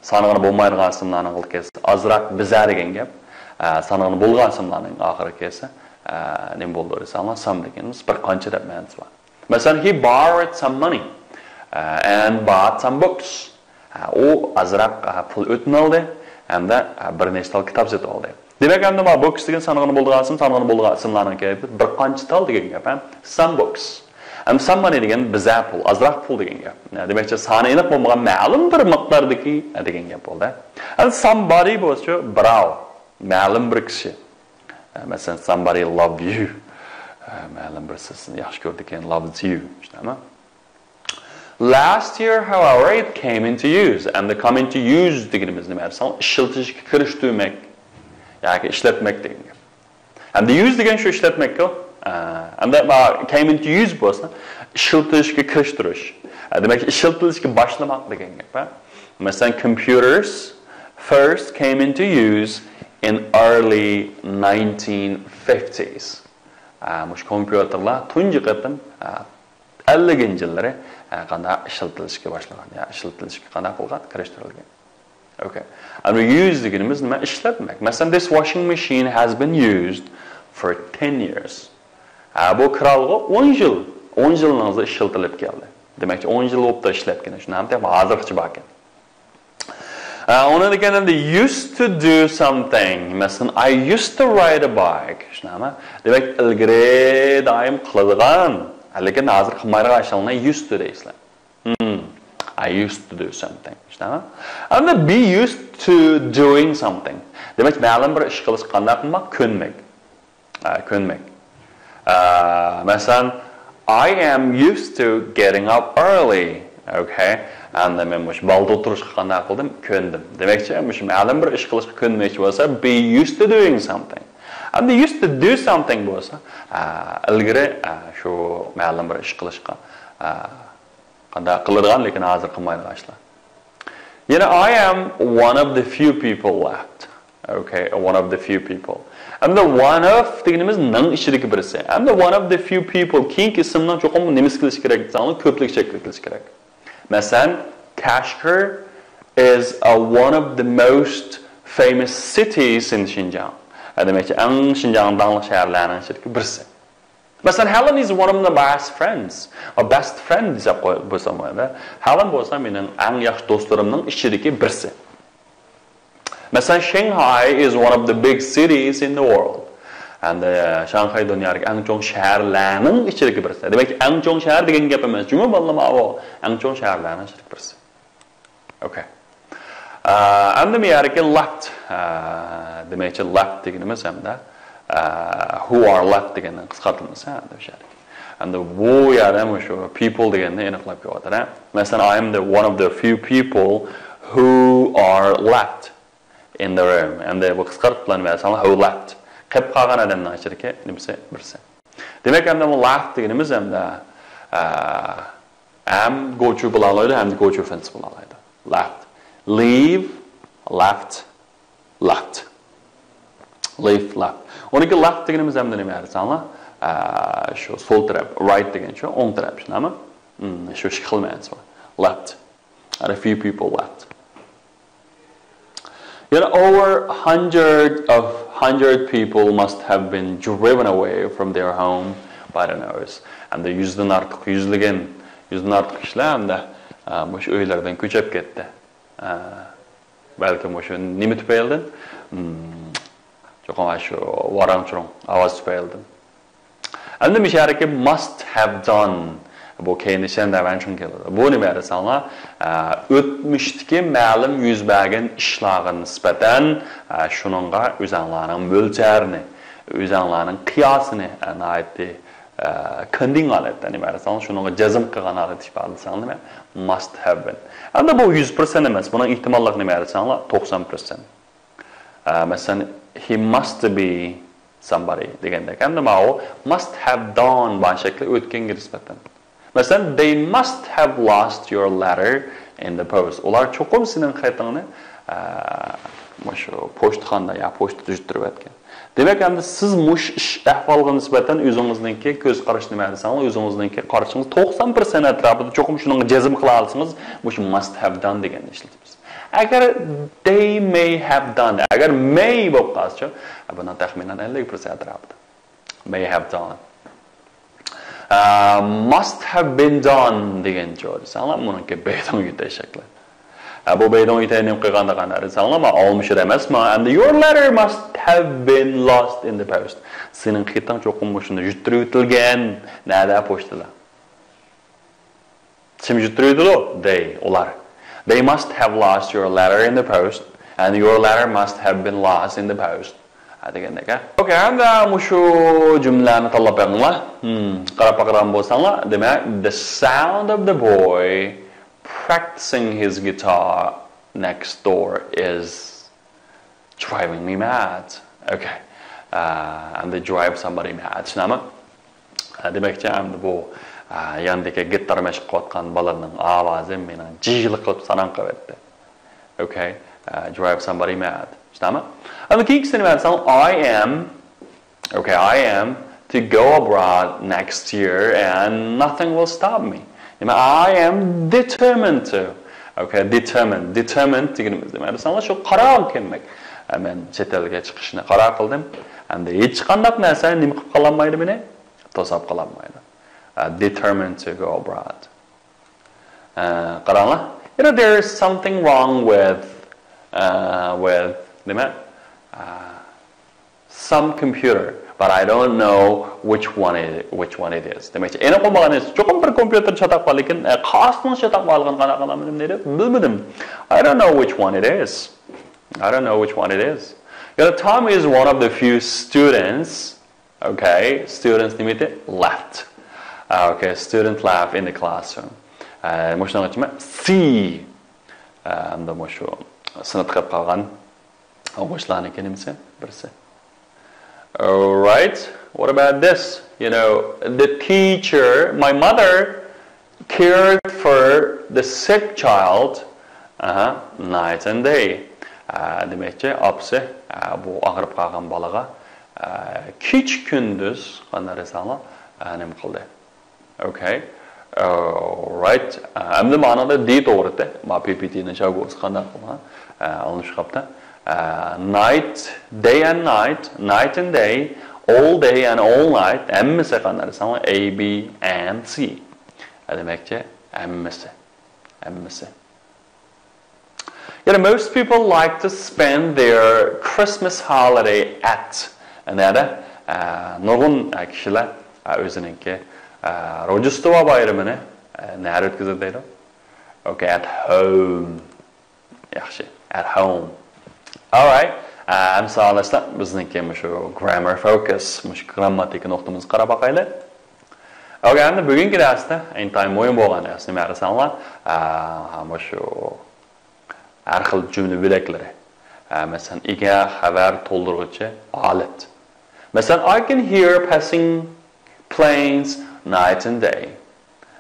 سانىغىلى بولمايدىغان ئىسىملارنىڭ ئالدىغا كەلسە، ئازراق بىزە دېگەن گەپ. ئە، سانىغىلى بولغان ئىسىملارنىڭ ئاخىرىغا كەلسە، ئە، نېمە بولىدۇ دېسەڭلار، some دېگىنىمىز بىر قانچە دەپ مەنىسى بار. مەسىلەن، he borrowed some money، ئە، and bought some books. ئە، ئۇ ئازراق، ئە، پۇل ئۆتۈنۈۋالدى ھەمدە، ئە، بىر نەچچە تال كىتاب سېتىۋالدى. دېمەك، ئەمدى مانا books دېگەن سانىغىلى بولىدىغان ئىسىم، سانىغىلى بولىدىغان ئىسىملارنىڭ كەيپى بىر قانچە تال دېگەن گەپ، ھە؟ Some books. ئەمدى some money دېگەن بىزە پۇل، ئازراق پۇل دېگەن گەپ. نە، دېمەكچى، سانى ئېنىق بولمىغان مەلۇم بىر مىقداردىكى، ئە، دېگەن گەپ بولدى. ئەمدى somebody بولسىچۇ، بىراۋ، مەلۇم بىر كىشى. ئە، مەسىلەن، somebody love you. ئە، مەلۇم بىرسى سىزنى ياخشى كۆرىدىكەن، loves you. چۈشەندىڭىزمۇ؟ Last year, however, it came into use. ئەمدى come into use دېگىنىمىز نېمە دېسەڭ، ئىشلىتىشكە كىرىشتۈرمەك ياكى ئىشلەتمەك دېگەن گەپ. ئەمدى use دېگەن شۇ ئىشلەتمەككۇ. ئە، ئەمدى ما-، came into use بولسا، ئىشلىتىشكە كىرىشتۈرۈش. ئە، دېمەك، ئىشلىتىلىشكە باشلىماق دېگەن گەپ، ھە؟ مەسىلەن، computers first came into use in early nineteen fifties. ئە، مۇشۇ كومپيۇتېرلار تۇنجى قېتىم، ئە، ئەللىكىنچى يىللىرى، ئە، قانداق ئىشلىتىلىشكە باشلىغان، يا ئىشلىتىلىشكە قانداق قىلغان، كىرىشتۈرۈلگەن. Okay. ئەمدى use دېگىنىمىز نېمە؟ ئىشلەتمەك. مەسىلەن، this washing machine has been used for ten years. ھە، بۇ كىرئالغۇ ئون يىل، ئون يىلنىڭ ئىشلىتىلىپ كەلدى. دېمەكچى، ئون يىل بولۇپتۇ ئىشلەتكىنى. شۇنداق، ھازىرغىچە باركەن. ئە، ئۇنىڭدىن كېيىن ئەمدى used to do something. مەسىلەن، I used to ride a bike. شۇنداقمۇ؟ دېمەك، ئىلگىرى دائىم قىلىدىغان، لېكىن ھازىر قىلمايدىغان ئىشلارنى used to دەيسىلەر. Hmm. I used to do something. شۇنداقمۇ؟ ئەمدى be used to doing something. دېمەك، مەلۇم بىر ئىش قىلىشقا قانداق قىلماق؟ كۆنمەك. ئە، كۆنمەك. ئە، مەسىلەن، I am used to getting up early. Okay. ئەمدى مەن مۇشۇ بالدۇر تۇرۇشقا قانداق قىلدىم؟ كۆندۈم. دېمەكچى، مۇشۇ مەلۇم بىر ئىش قىلىشقا كۆنمەكچى بولسا، be used to doing something. ئەمدى used to do something بولسا، ئە، ئىلگىرى، ئە، شۇ مەلۇم بىر ئىش قىلىشقا، ئە، قانداق قىلىدىغان، لېكىن ھازىر قىلمايدىغان ئىشلار. يەنە I am one of the few people left. Okay, one of the few people. ئەمدى one of دېگىنىمىز نىڭ ئىچىدىكى بىرسى. ئەمدى one of the few people كېيىنكى ئىسىمنىڭ چوقۇم نېمىسى كېلىشى كېرەك دېسەڭلار، كۆپلۈكچە كېلىشى كېرەك. مەسىلەن، Kashgar is a, one of the most famous cities in Xinjiang. دېمەكچى، ئەڭ شىنجاڭ داڭلىق شەھەرلەرنىڭ ئىچىدىكى بىرسى. مەسىلەن، Helen is one of my best friends. ئا، best friend دېسە قوي-، بولسا بولىدۇ. Helen بولسا مېنىڭ ئەڭ ياخشى دوستلىرىمنىڭ ئىچىدىكى بىرسى. مەسىلەن، Shanghai is one of the big cities in the world. ئەمدى شاڭخەي دۇنيادىكى ئەڭ چوڭ شەھەرلەرنىڭ ئىچىدىكى بىرسى. دېمەك، ئەڭ چوڭ شەھەر دېگەن گەپ ئەمەس. جۇمۇ بالىلىرىم، ئاۋۇ ئەڭ چوڭ شەھەرلەرنىڭ ئىچىدىكى بىرسى. Okay. ئە، ئەمدى بۇ يەردىكى left، ئە، دېمەكچى، left دېگىنىمىز ھەمدە، ئە، who are left دېگەننىڭ قىسقارتىلمىسى، ھە، ئەمدى شۇ يەردىكى. ئەمدى بۇ يەردە مۇشۇ people دېگەننى ئېنىقلاپ كېلىۋاتىدۇ، ھە. مەسىلەن، I am the one of the few people who are left in the room. ئەمدى بۇ قىسقارتىپ بىلەن بەرسەڭلار، who left. قېلىپ قالغان ئادەمنىڭ ئىچىدىكى نېمىسى، بىرسى. دېمەك، ئەمدى بۇ left دېگىنىمىز ھەمدە، ئە، ھەم go to بولالايدۇ، ھەم go to فېنس بولالايدۇ. Left. Leave، left، left. Leave، left. ئۇنىڭكى left دېگىنىمىز ھەمدە نېمە دېسەڭلار؟ ئە، شۇ سول تەرەپ، رايت دېگەن شۇ ئوڭ تەرەپ، شۇنداقمۇ؟ مم، شۇ ئىككى خىل مەنىسى بار. لېفت. And a few people left. You know, over hundred of hundred people must have been driven away from their home by the Norse. ھەمدە يۈزدىن ئارتۇق، يۈزلىگەن، يۈزدىن ئارتۇق كىشىلەر ھەمدە، ئە، مۇشۇ ئۆيلەردىن كۆچۈپ كەتتى. ئە، بەلكىم مۇشۇ نېمە تۈپەيلىدىن؟ مم، چوقۇم شۇ ۋاراڭ-چۇرۇڭ ئاۋاز تۈپەيلىدىن. ئەمدى مۇشۇ يەردىكى must have done، بۇ كەينى چەندە مەنچۇن كېلىدۇ. بۇ نېمە دېسەڭلار، ئە، ئۆتمۈشتىكى مەلۇم يۈز بەرگەن ئىشلارغا نىسبەتەن، ئە، شۇنىڭغا ئۆزەڭلارنىڭ مۆلچەرنى، ئۆزەڭلارنىڭ قىياسىنى، ئە، ناھايىتى، ئە، كۆندۈرگەن ھالەتتە نېمە دېسەڭلار، شۇنىڭغا جەزم قىلغان ھالەتتە ئىپادىلىسەڭلار نېمە؟ Must have been. ئەمدى بۇ يۈز پىرسەنت ئەمەس، بۇنىڭ ئېھتىماللىقى نېمە دېسەڭلار، توقسان پىرسەنت. ئە، مەسىلەن، he must be somebody دېگەندەك. ئەمدى ماۋۇ must have done بار شەكلى ئۆتكەنگە نىسبەتەن. مەسىلەن، they must have lost your letter in the post. ئۇلار چوقۇم سېنىڭ خېتىڭنى، ئە، مۇشۇ پوچتىخانىدا يا پوچتىدا يۈتتۈرۈۋەتكەن. دېمەك، ئەمدى سىز مۇشۇ ئىش ئەھۋالغا نىسبەتەن ئۆزىڭىزنىڭكى كۆز قارىشى نېمە دېسەڭلار، ئۆزىڭىزنىڭكى قارىشىڭىز توقسان پىرسەنت ئەتراپىدا چوقۇم شۇنىڭغا جەزم قىلالىسىڭىز، مۇشۇ must have done دېگەننى ئىشلىتىمىز. ئەگەر they may have done، ئەگەر may بولۇپ قالسىچۇ، بۇنىڭ تەخمىنەن ئەللىك پىرسەنت ئەتراپىدا. May have done. ئە، must have been done دېگەنچۇ دېسەڭلار، بۇنىڭكى بەيدىڭ يۈتەي شەكلى. ئە، بۇ بەيدىڭ يۈتەي نېمە قىلغاندا قانداق دېسەڭلار، ما ئالمىشىر ئەمەسما؟ And your letter must have been lost in the post. سېنىڭ خېتىڭ چوقۇم مۇشۇندا يۈتتۈرۈۋېتىلگەن. نەدە؟ پوچتىدا. كىم يۈتتۈرۈۋېتىدۇ؟ They، ئۇلار. They must have lost your letter in the post, and your letter must have been lost in the post. ھە، دېگەندەك، ھە. ئوكەي، ئەمدى مۇشۇ جۈملىلەرنى تاللاپ بېقىڭلار. Hmm، قاراپ باقىدىغان بولساڭلار، دېمەك، the sound of the boy practicing his guitar next door is driving me mad. Okay. ئە، ئەمدى drive somebody mad. شۇنداقمۇ؟ ئە، دېمەكچى، ئەمدى بۇ، ئە، ياندىكى گىتار مەشىق قىلىۋاتقان بالىنىڭ ئاۋازى مېنى جىلە قىلىپ ساراڭ قىلىۋەتتى. Okay. ئە، drive somebody mad. شۇنداقمۇ؟ ئەمدى كېيىنكىسىنى نېمە دېسەڭ، I am Okay, I am to go abroad next year and nothing will stop me. نېمە، I am determined to. Okay, determined. Determined دېگىنىمىز نېمە دېسەڭلار، شۇ قارار كەلمەك. ئە، مەن چەت ئەلگە چىقىشنى قارار قىلدىم. ئەمدى ھېچقانداق نەرسە نېمە قىلىپ قالالمايدۇ مېنى؟ توساپ قالالمايدۇ. ئە، determined to go abroad. ئە، قاراڭلار. You know, there is something wrong with، ئە، with، نېمە؟ ئە، some computer, but I don't know which one it, which one it is. دېمەكچى، ئېنىق بولمىغان، چوقۇم بىر كومپيۇتېر چاتاق بار، لېكىن، ئە، قايسىنىڭ چاتاق بارلىقىنى قانداق قىلالمىدىم دەيدۇ، بىلمىدىم. I don't know which one it is. I don't know which one it is. You know, Tom is one of the few students. Okay, students نېمە دېدى؟ Laughed. ئە، okay, student laugh in the classroom. ئە، مۇشۇنىڭ ئىچىدە C. ئە، ئەمدى مۇشۇ سىنىپتا قېلىپ قالغان ئوقۇغۇچىلارنىڭكى نېمىسى؟ بىرسى. Alright, what about this? You know, the teacher, my mother cared for the sick child, ئاھا، night and day. ئە، دېمەكچى، ئاپىسى، ئە، بۇ ئاغرىپ قالغان بالىغا، ئە، كېچە كۈندۈز قانداق دېسەڭلار، ئە، نېمە قىلدى؟ Okay. Alright. ئە، ئەمدى مانىدا D توغرىتى. ما P P T نى شاگوس قانداق قىلغان؟ ئە، ئالمىشىپ قاپتۇ. ئە، night, day and night, night and day, all day and all night. ھەممىسى قانداق دېسەڭلار، A, B and C. ئە، دېمەكچى، ھەممىسى. ھەممىسى. You know, most people like to spend their Christmas holiday at. نەدە؟ ئە، نۇرغۇن، ئە، كىشىلەر، ئە، ئۆزىنىڭكى، ئە، روژدوستۋا بايرىمىنى، ئە، نەدە ئۆتكۈزىدۇ دەيدۇ؟ Okay, at home. ياخشى. At home. Alright. ئە، ئەمسە ئاڭلاشساق، بىزنىڭكى مۇشۇ grammar focus، مۇشۇ گرامماتىكا نۇقتىمىزغا قاراپ باقايلى. Okay، ئەمدى بۈگۈنكى دەرستە ئىنتايىن مۇھىم بولغان نەرسە نېمە دېسەڭلار، ئە، مۇشۇ ھەر خىل جۈملە بۆلەكلىرى. ئە، مەسىلەن، ئىگە، خەۋەر، تولدۇرغۇچى، ھالەت. مەسىلەن، I can hear passing planes night and day.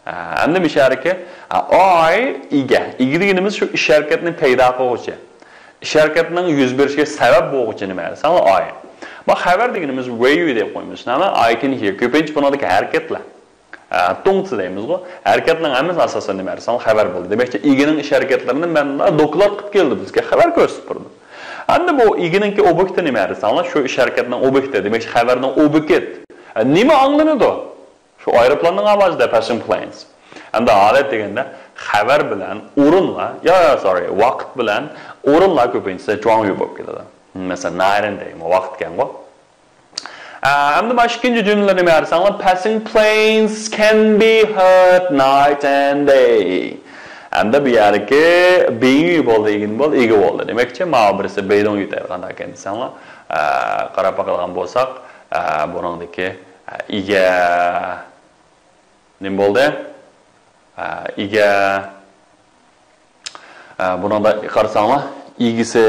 ئە، ئەمدى مۇشۇ يەردىكى، ئە، I ئىگە. ئىگە دېگىنىمىز شۇ ئىش ھەرىكەتنى پەيدا قىلغۇچى. ئىش ھەرىكەتنىڭ يۈز بېرىشىگە سەۋەب بولغۇچى نېمە دېسەڭلار، I. ما خەۋەر دېگىنىمىز ۋېيۇ دەپ قويىمىز. نېمە؟ ئاي كېن ھىيەر. كۆپىنچە بۇنىڭدىكى ھەرىكەتلەر. ئە، تۇڭتى دەيمىزغۇ. ھەرىكەتلەرنىڭ ھەممىسى ئاساسەن نېمە دېسەڭلار خەۋەر بولدى. دېمەكچى، ئىگىنىڭ ئىش ھەرىكەتلىرىنى مەن دوكلات قىلىپ كەلدى بىزگە. خەۋەر كۆرسىتىپ تۇردى. ئەمدى بۇ ئىگىنىڭكى ئوبيېكتى نېمە دېسەڭلار، شۇ ئىش ھەرىكەتنىڭ ئوبيېكتى. دېمەكچى، خەۋەرنىڭ ئوبيېكتى. ئە، نېمە ئاڭلىنىدۇ؟ شۇ ئايروپىلاننىڭ ئاۋازىدا، پاسسىڭ پلېينس. ئەمدى ھالەت دېگەندە خەۋەر بىلەن ئورۇنلار، يا، يا، سوررى، ۋاقىت بىلەن ئورۇنلار كۆپىنچىسى جۇاڭيۈ بولۇپ كېلىدۇ. مەسىلەن، نايرېن دەيمۇ ۋاقىت ئىكەنغۇ. ئە، ئەمدى مانا ئىككىنچى جۈملىنى نېمە دېسەڭلار، پاسسىڭ پلېينس كەن بى ھېرد نايت ئەند دەي. ئەمدى بۇ يەردىكى بىڭيۈ بولدى، ئىگىن بولدى، ئىگە بولدى. دېمەكچى، ماۋۇ بىرسى بېيدوڭيۈ دەيدىغان ئىكەن دېسەڭلار، ئە، قاراپ باقىدىغان بولساق، ئە، بۇنىڭدىكى، ئە، ئىگە نېمە بولدى؟ ئە، ئىگە، ئە، بۇنىڭدا قارىساڭلار، ئىگىسى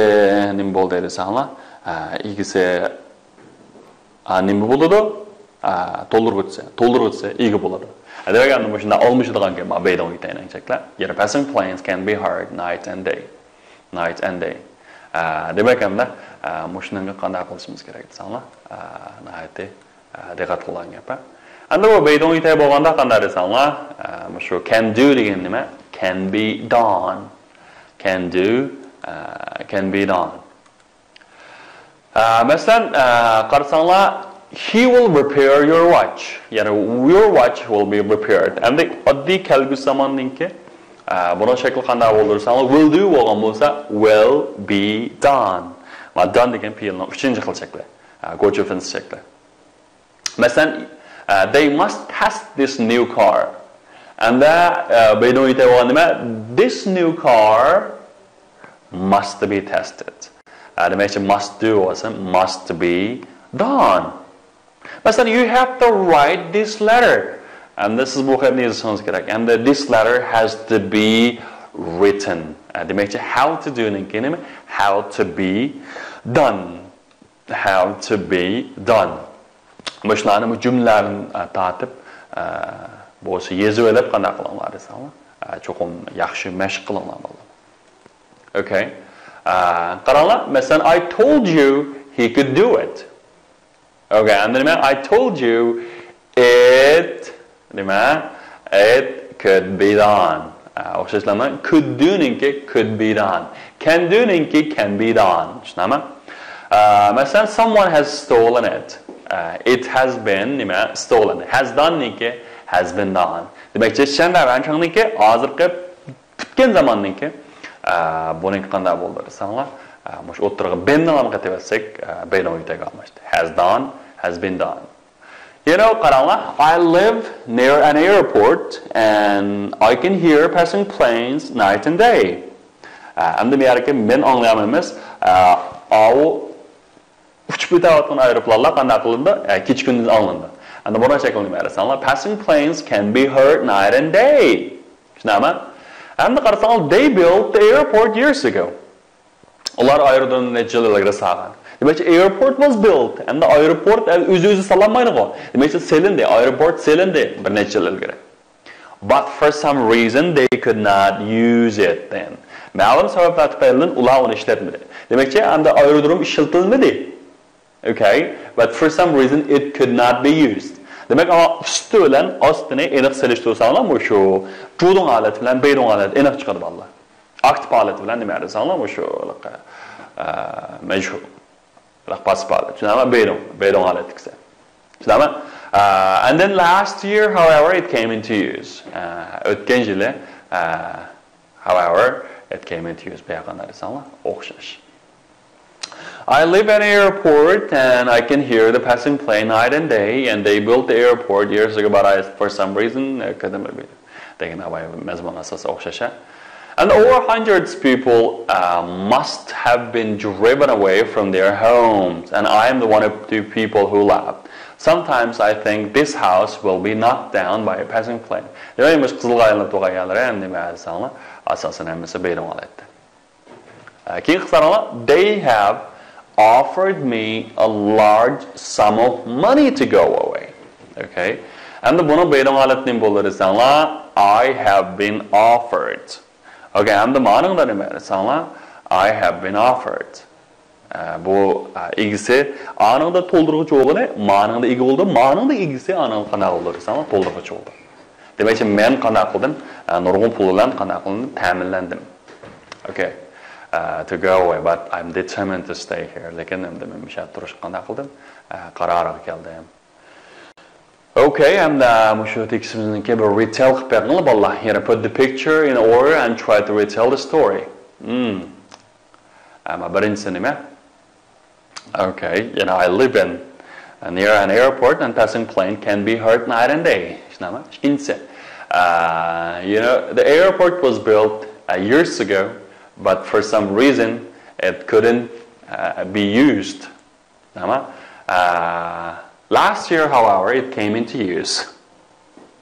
نېمە بولدى دېسەڭلار، ئە، ئىگىسى، ئە، نېمە بولىدۇ؟ ئە، تولدۇرغۇچىسى، تولدۇرغۇچىسى ئىگە بولىدۇ. ئە، دېمەك، ئەمدى مۇشۇنداق ئالمىشىدىغان گەپ، ما بېيدوڭيۈ تەينەڭ چەكلەر. يەنە پاسسىڭ پلېينس كەن بى ھېرد نايت ئەند دەي. نايت ئەند دەي. ئە، دېمەك، ئەمدى، ئە، مۇشۇنىڭغا قانداق قىلىشىمىز كېرەك دېسەڭلار، ئە، ناھايىتى ئە، دىققەت قىلغان گەپ، ھە. ئەمدى بۇ بېيدوڭيۈ تەي بولغاندا قانداق دېسەڭلار، ئە، مۇشۇ كەن دۇ دېگەن نېمە؟ كەن بى دان. كەن دۇ، ئە، كەن بى دان. ئە، مەسىلەن، ئە، قارىساڭلار، he will repair your watch. يەنى your watch will be repaired. ئەمدى ئاددىي كەلگۈسى زاماننىڭكى، ئە، بۇنىڭ شەكلى قانداق بولىدۇ دېسەڭلار، ۋىل دۇ بولغان بولسا، ۋىل بى دان. ما دان دېگەن پېئىلنىڭ ئۈچىنچى خىل شەكلى. ئە، گوچۇ فېنس شەكلى. مەسىلەن، ئە، they must test this new car. ئەمدى، ئە، بېيدوڭيۈ تەي بولغان نېمە؟ This new car must be tested. ئە، دېمەكچى، must do بولسا، must be done. مەسىلەن، you have to write this letter. ئەمدى سىز بۇ خەتنى يېزىشىڭىز كېرەك. ئەمدى this letter has to be written. ئە، دېمەكچى، have to do نىڭكى نېمە؟ Have to be done. Have to be done. مۇشۇلارنى بۇ جۈملىلەردىن، ئە، تارتىپ، ئە، بولسا يېزىۋېلىپ قانداق قىلىڭلار دېسەڭلار، ئە، چوقۇم ياخشى مەشىق قىلىڭلار، بالىلار. ئوكەي. ئە، قاراڭلار، مەسىلەن، I told you he could do it. ئوكەي، ئەمدى نېمە؟ I told you it نېمە؟ It could be done. ئە، ئوخشاشلارمۇ؟ Could do نىڭكى could be done. Can do نىڭكى can be done. چۈشىنەمۇ؟ ئە، مەسىلەن، someone has stolen it. ئە، it has been نېمە؟ Stolen. Has done نىڭكى has been done. دېمەكچى، شەندە ۋەنچاڭنىڭكى ھازىرقى پۈتكەن زاماننىڭكى. ئە، بۇنىڭكى قانداق بولدى دېسەڭلار، ئە، مۇشۇ ئوتتۇرىغا بىننى ھەم قېتىۋەتسەك، ئە، بېيدوڭيۈ تەيگە ئالماشتى. Has done, has been done. يەنە قاراڭلار، I live near an airport and I can hear passing planes night and day. ئە، ئەمدى بۇ يەردىكى مەن ئاڭلىيالمايمىز. ئە، ئاۋۇ ئۇچۇپ ئۆتۈۋاتقان ئايروپىلانلار قانداق قىلىنىدۇ؟ ئە، كېچە كۈندۈز ئاڭلىنىدۇ. ئەمدى بۇنىڭ شەكلىنى بەرسەڭلار، passing planes can be heard night and day. چۈشىنەمۇ؟ ئەمدى قارىساڭلار، they built the airport years ago. ئۇلار ئايرودرومنى نەچچە يىل ئىلگىرى سالغان. دېمەكچى، airport was built. ئەمدى ئايروپورت ئۆزى-ئۆزى سالانمايدىغۇ. دېمەكچى، سېلىندى، ئايروپورت سېلىندى بىر نەچچە يىل ئىلگىرى. But for some reason they could not use it then. مەلۇم سەۋەبلەر تۈپەيلىدىن ئۇلار ئۇنى ئىشلەتمىدى. دېمەكچى، ئەمدى ئايرودروم ئىشلىتىلمىدى. Okay, but for some reason it could not be used. دېمەك، ئەمما ئۈستى بىلەن ئاستىنى ئېنىق سېلىشتۇرساڭلار، مۇشۇ جۇدۇڭ ھالەت بىلەن بېيدۇڭ ھالەت ئېنىق چىقىدۇ، بالىلار. ئاكتىپ ھالەت بىلەن نېمە دېسەڭلار، مۇشۇ، ئە، مەجھۇل. بىراق پاسسىپ ھالەت. چۈشىنەمۇ؟ بېيدوڭ، بېيدوڭ ھالەتتىكىسى. چۈشىنەمۇ؟ ئە، and then last year, however, it came into use. ئە، ئۆتكەن يىلى، ئە، however, it came into use. بۇ يەردە قانداق دېسەڭلار، ئوخشاش. I live at an airport and I can hear the passing plane night and day, and they built the airport years ago, but I, for some reason, I couldn't repeat it. دېگەن ئاۋاي مەزمۇن ئاساسى ئوخشاش، ھە؟ And over hundreds people, uh, must have been driven away from their homes, and I am the one of two people who left. Sometimes I think this house will be knocked down by a passing plane. دېمەك، مۇشۇ قىزىلغا ئايلىنىپ تۇرغان يەرلەر، ئەمدى نېمە دېسەڭلار، ئاساسەن ھەممىسى بېيدوڭ ھالەتتە. ئە، كېيىنكى قىسىملار، they have offered me a large sum of money to go away. Okay. ئەمدى بۇنىڭ بېيدوڭ ھالىتى نېمە بولىدۇ دېسەڭلار، I have been offered. Okay، ئەمدى مانىڭدا نېمە دېسەڭلار، I have been offered. ئە، بۇ، ئە، ئىگىسى ئانىڭدا تولدۇرغۇچى بولغىنى مانىڭدا ئىگە بولدى، مانىڭدا ئىگىسى ئانىڭدا قانداق بولدى دېسەڭلار، تولدۇرغۇچى بولدى. دېمەكچى، مەن قانداق قىلدىم؟ ئە، نۇرغۇن پۇل بىلەن قانداق قىلدىم؟ تەمىنلەندىم. Okay. Uh, to go away, but I'm determined to stay here. لېكىن ئەمدى مەن مۇشۇ يەردە تۇرۇشقا قانداق قىلدىم؟ ئە، قارارغا كەلدىم. Okay, ئەمدى مۇشۇ تېكىستىمىزنىڭكى بىر retell قىلىپ بېقىڭلار بالىلار. يەنە put the picture in order and try to retell the story. Hmm. ئەمما بىرىنچىسى نېمە؟ Okay, you know, I live in, uh, near an airport and passing plane can be heard night and day. شۇنداقمۇ؟ ئىككىنچىسى. Uh, you know, the airport was built, uh, years ago, but for some reason it couldn't, uh, be used. شۇنداقمۇ؟ Uh, last year, however, it came into use.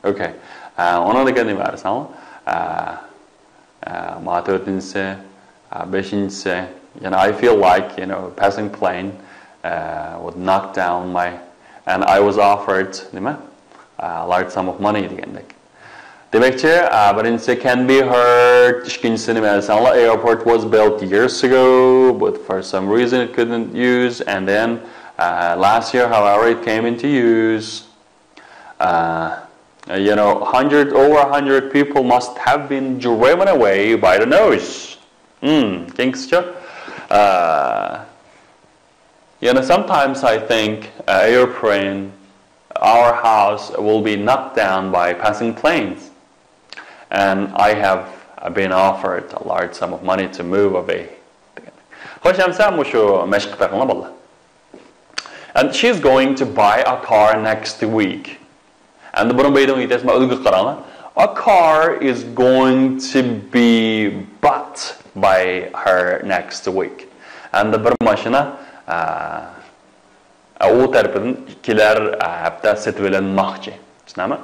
Okay. ئە، ئۇنىڭدىن كېيىن نېمە دېسەڭ، ئە، ئە، ما تۆتىنچىسى، ئە، بەشىنچىسى. يەنى I feel like, you know, passing plane, ئە، would knock down my, and I was offered نېمە؟ ئە، large sum of money دېگەندەك. دېمەكچى، ئە، بىرىنچىسى can be heard، ئىككىنچىسى نېمە دېسەڭلار، airport was built years ago, but for some reason it couldn't use, and then, ئە، last year, however, it came into use. Uh, you know, hundred, over a hundred people must have been driven away by the noise. Hmm, كېيىنكىسىچۇ؟ Uh, you know, sometimes I think, uh, airplane, our house will be knocked down by passing planes. And I have been offered a large sum of money to move away. خوش، ئەمسە مۇشۇ مەشىق بېقىڭلار بالىلار. And she's going to buy a car next week. ئەمدى بۇنى بەيدىڭ يېتەسمە ئۈلگە قاراڭلار. A car is going to be bought by her next week. ئەمدى بىر ماشىنا، ئە، ئە، ئۇ تەرىپىدىن كېلەر، ئە، ھەپتە سېتىۋېلىنماقچى. چۈشىنەمە؟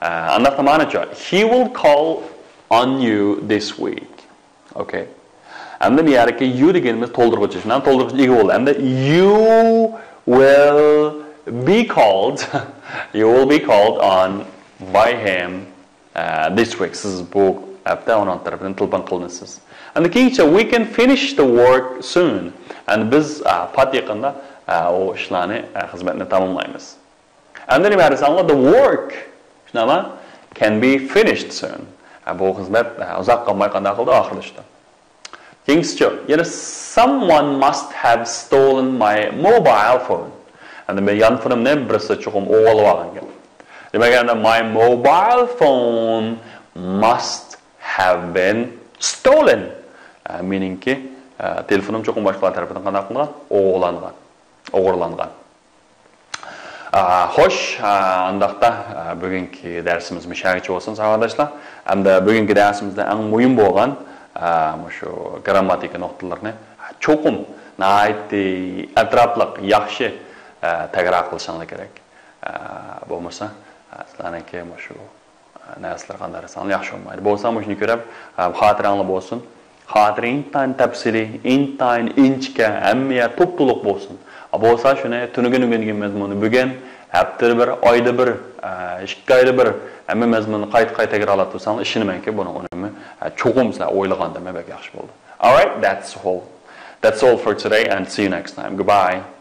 ئە، ئانداقتا مانىچۇ؟ He will call on you this week. Okay. ئەمدى بۇ يەردىكى you دېگىنىمىز تولدۇرغۇچى. شۇنداق، تولدۇرغۇچى ئىگە بولدى. ئەمدى you will be called. You will be called on by him, uh, this week. سىز بۇ ھەپتە ئۇنىڭ تەرىپىدىن تېلېفون قىلىنىسىز. ئەمدى كېيىنچە we can finish the work soon. ئەمدى بىز، ئە، پات يېقىندا، ئە، ئۇ ئىشلارنى، ئە، خىزمەتنى تاماملايمىز. ئەمدى نېمە دېسەڭلار، the work، شۇنداقمۇ؟ Can be finished soon. ھە، بۇ خىزمەت، ھە، ئۇزاق قالماي قانداق قىلدى، ئاخىرلىشىدۇ. كېيىنكىسىچۇ؟ يەنە someone must have stolen my mobile phone. ئەمدى مېنىڭ يانفونۇمنى بىرسى چوقۇم ئوغرىلىۋالغان گەپ. دېمەك، ئەمدى my mobile phone must have been stolen. ھە، مېنىڭكى، ھە، تېلېفونۇم چوقۇم باشقىلار تەرىپىدىن قانداق قىلغان؟ ئوغرىلانغان. ئوغرىلانغان. ئا، خوش، ئا، ئانداقتا، ئا، بۈگۈنكى دەرسىمىز مۇشۇ يەرگىچە بولسۇن، ساۋاقداشلار. ئەمدى بۈگۈنكى دەرسىمىزدە ئەڭ مۇھىم بولغان، ئا، مۇشۇ گرامماتىكا نۇقتىلىرىنى چوقۇم ناھايىتى ئەتراپلىق، ياخشى، ئا، تەكرار قىلىشىڭلار كېرەك. ئا، بولمىسا، ئا، سىلەرنىڭكى مۇشۇ نەرسىلەر قانداق دېسەڭلار ياخشى بولمايدۇ. بولسا مۇشۇنى كۆرۈپ، ئە، خاتىرەڭلار بولسۇن. خاتىرە ئىنتايىن تەپسىلىي، ئىنتايىن ئىنچىكە، ھەممە يەر توپتولۇق بولسۇن. ئە، بولسا شۇنى تۈنۈگۈن ئۆگەنگەن مەزمۇننى بۈگۈن، ھەپتىدە بىر، ئايدا بىر، ئە، ئىككى ئايدا بىر ھەممە مەزمۇننى قايتا-قايتا تەكرارلاپ تۇرساڭلار، ئىشىنىمەنكى، بۇنىڭ ئۈنۈمى، ئە، چوقۇم سىلەر ئويلىغاندىنمۇ بەك ياخشى بولىدۇ. Alright, that's all. That's all for today and see you next time. Goodbye.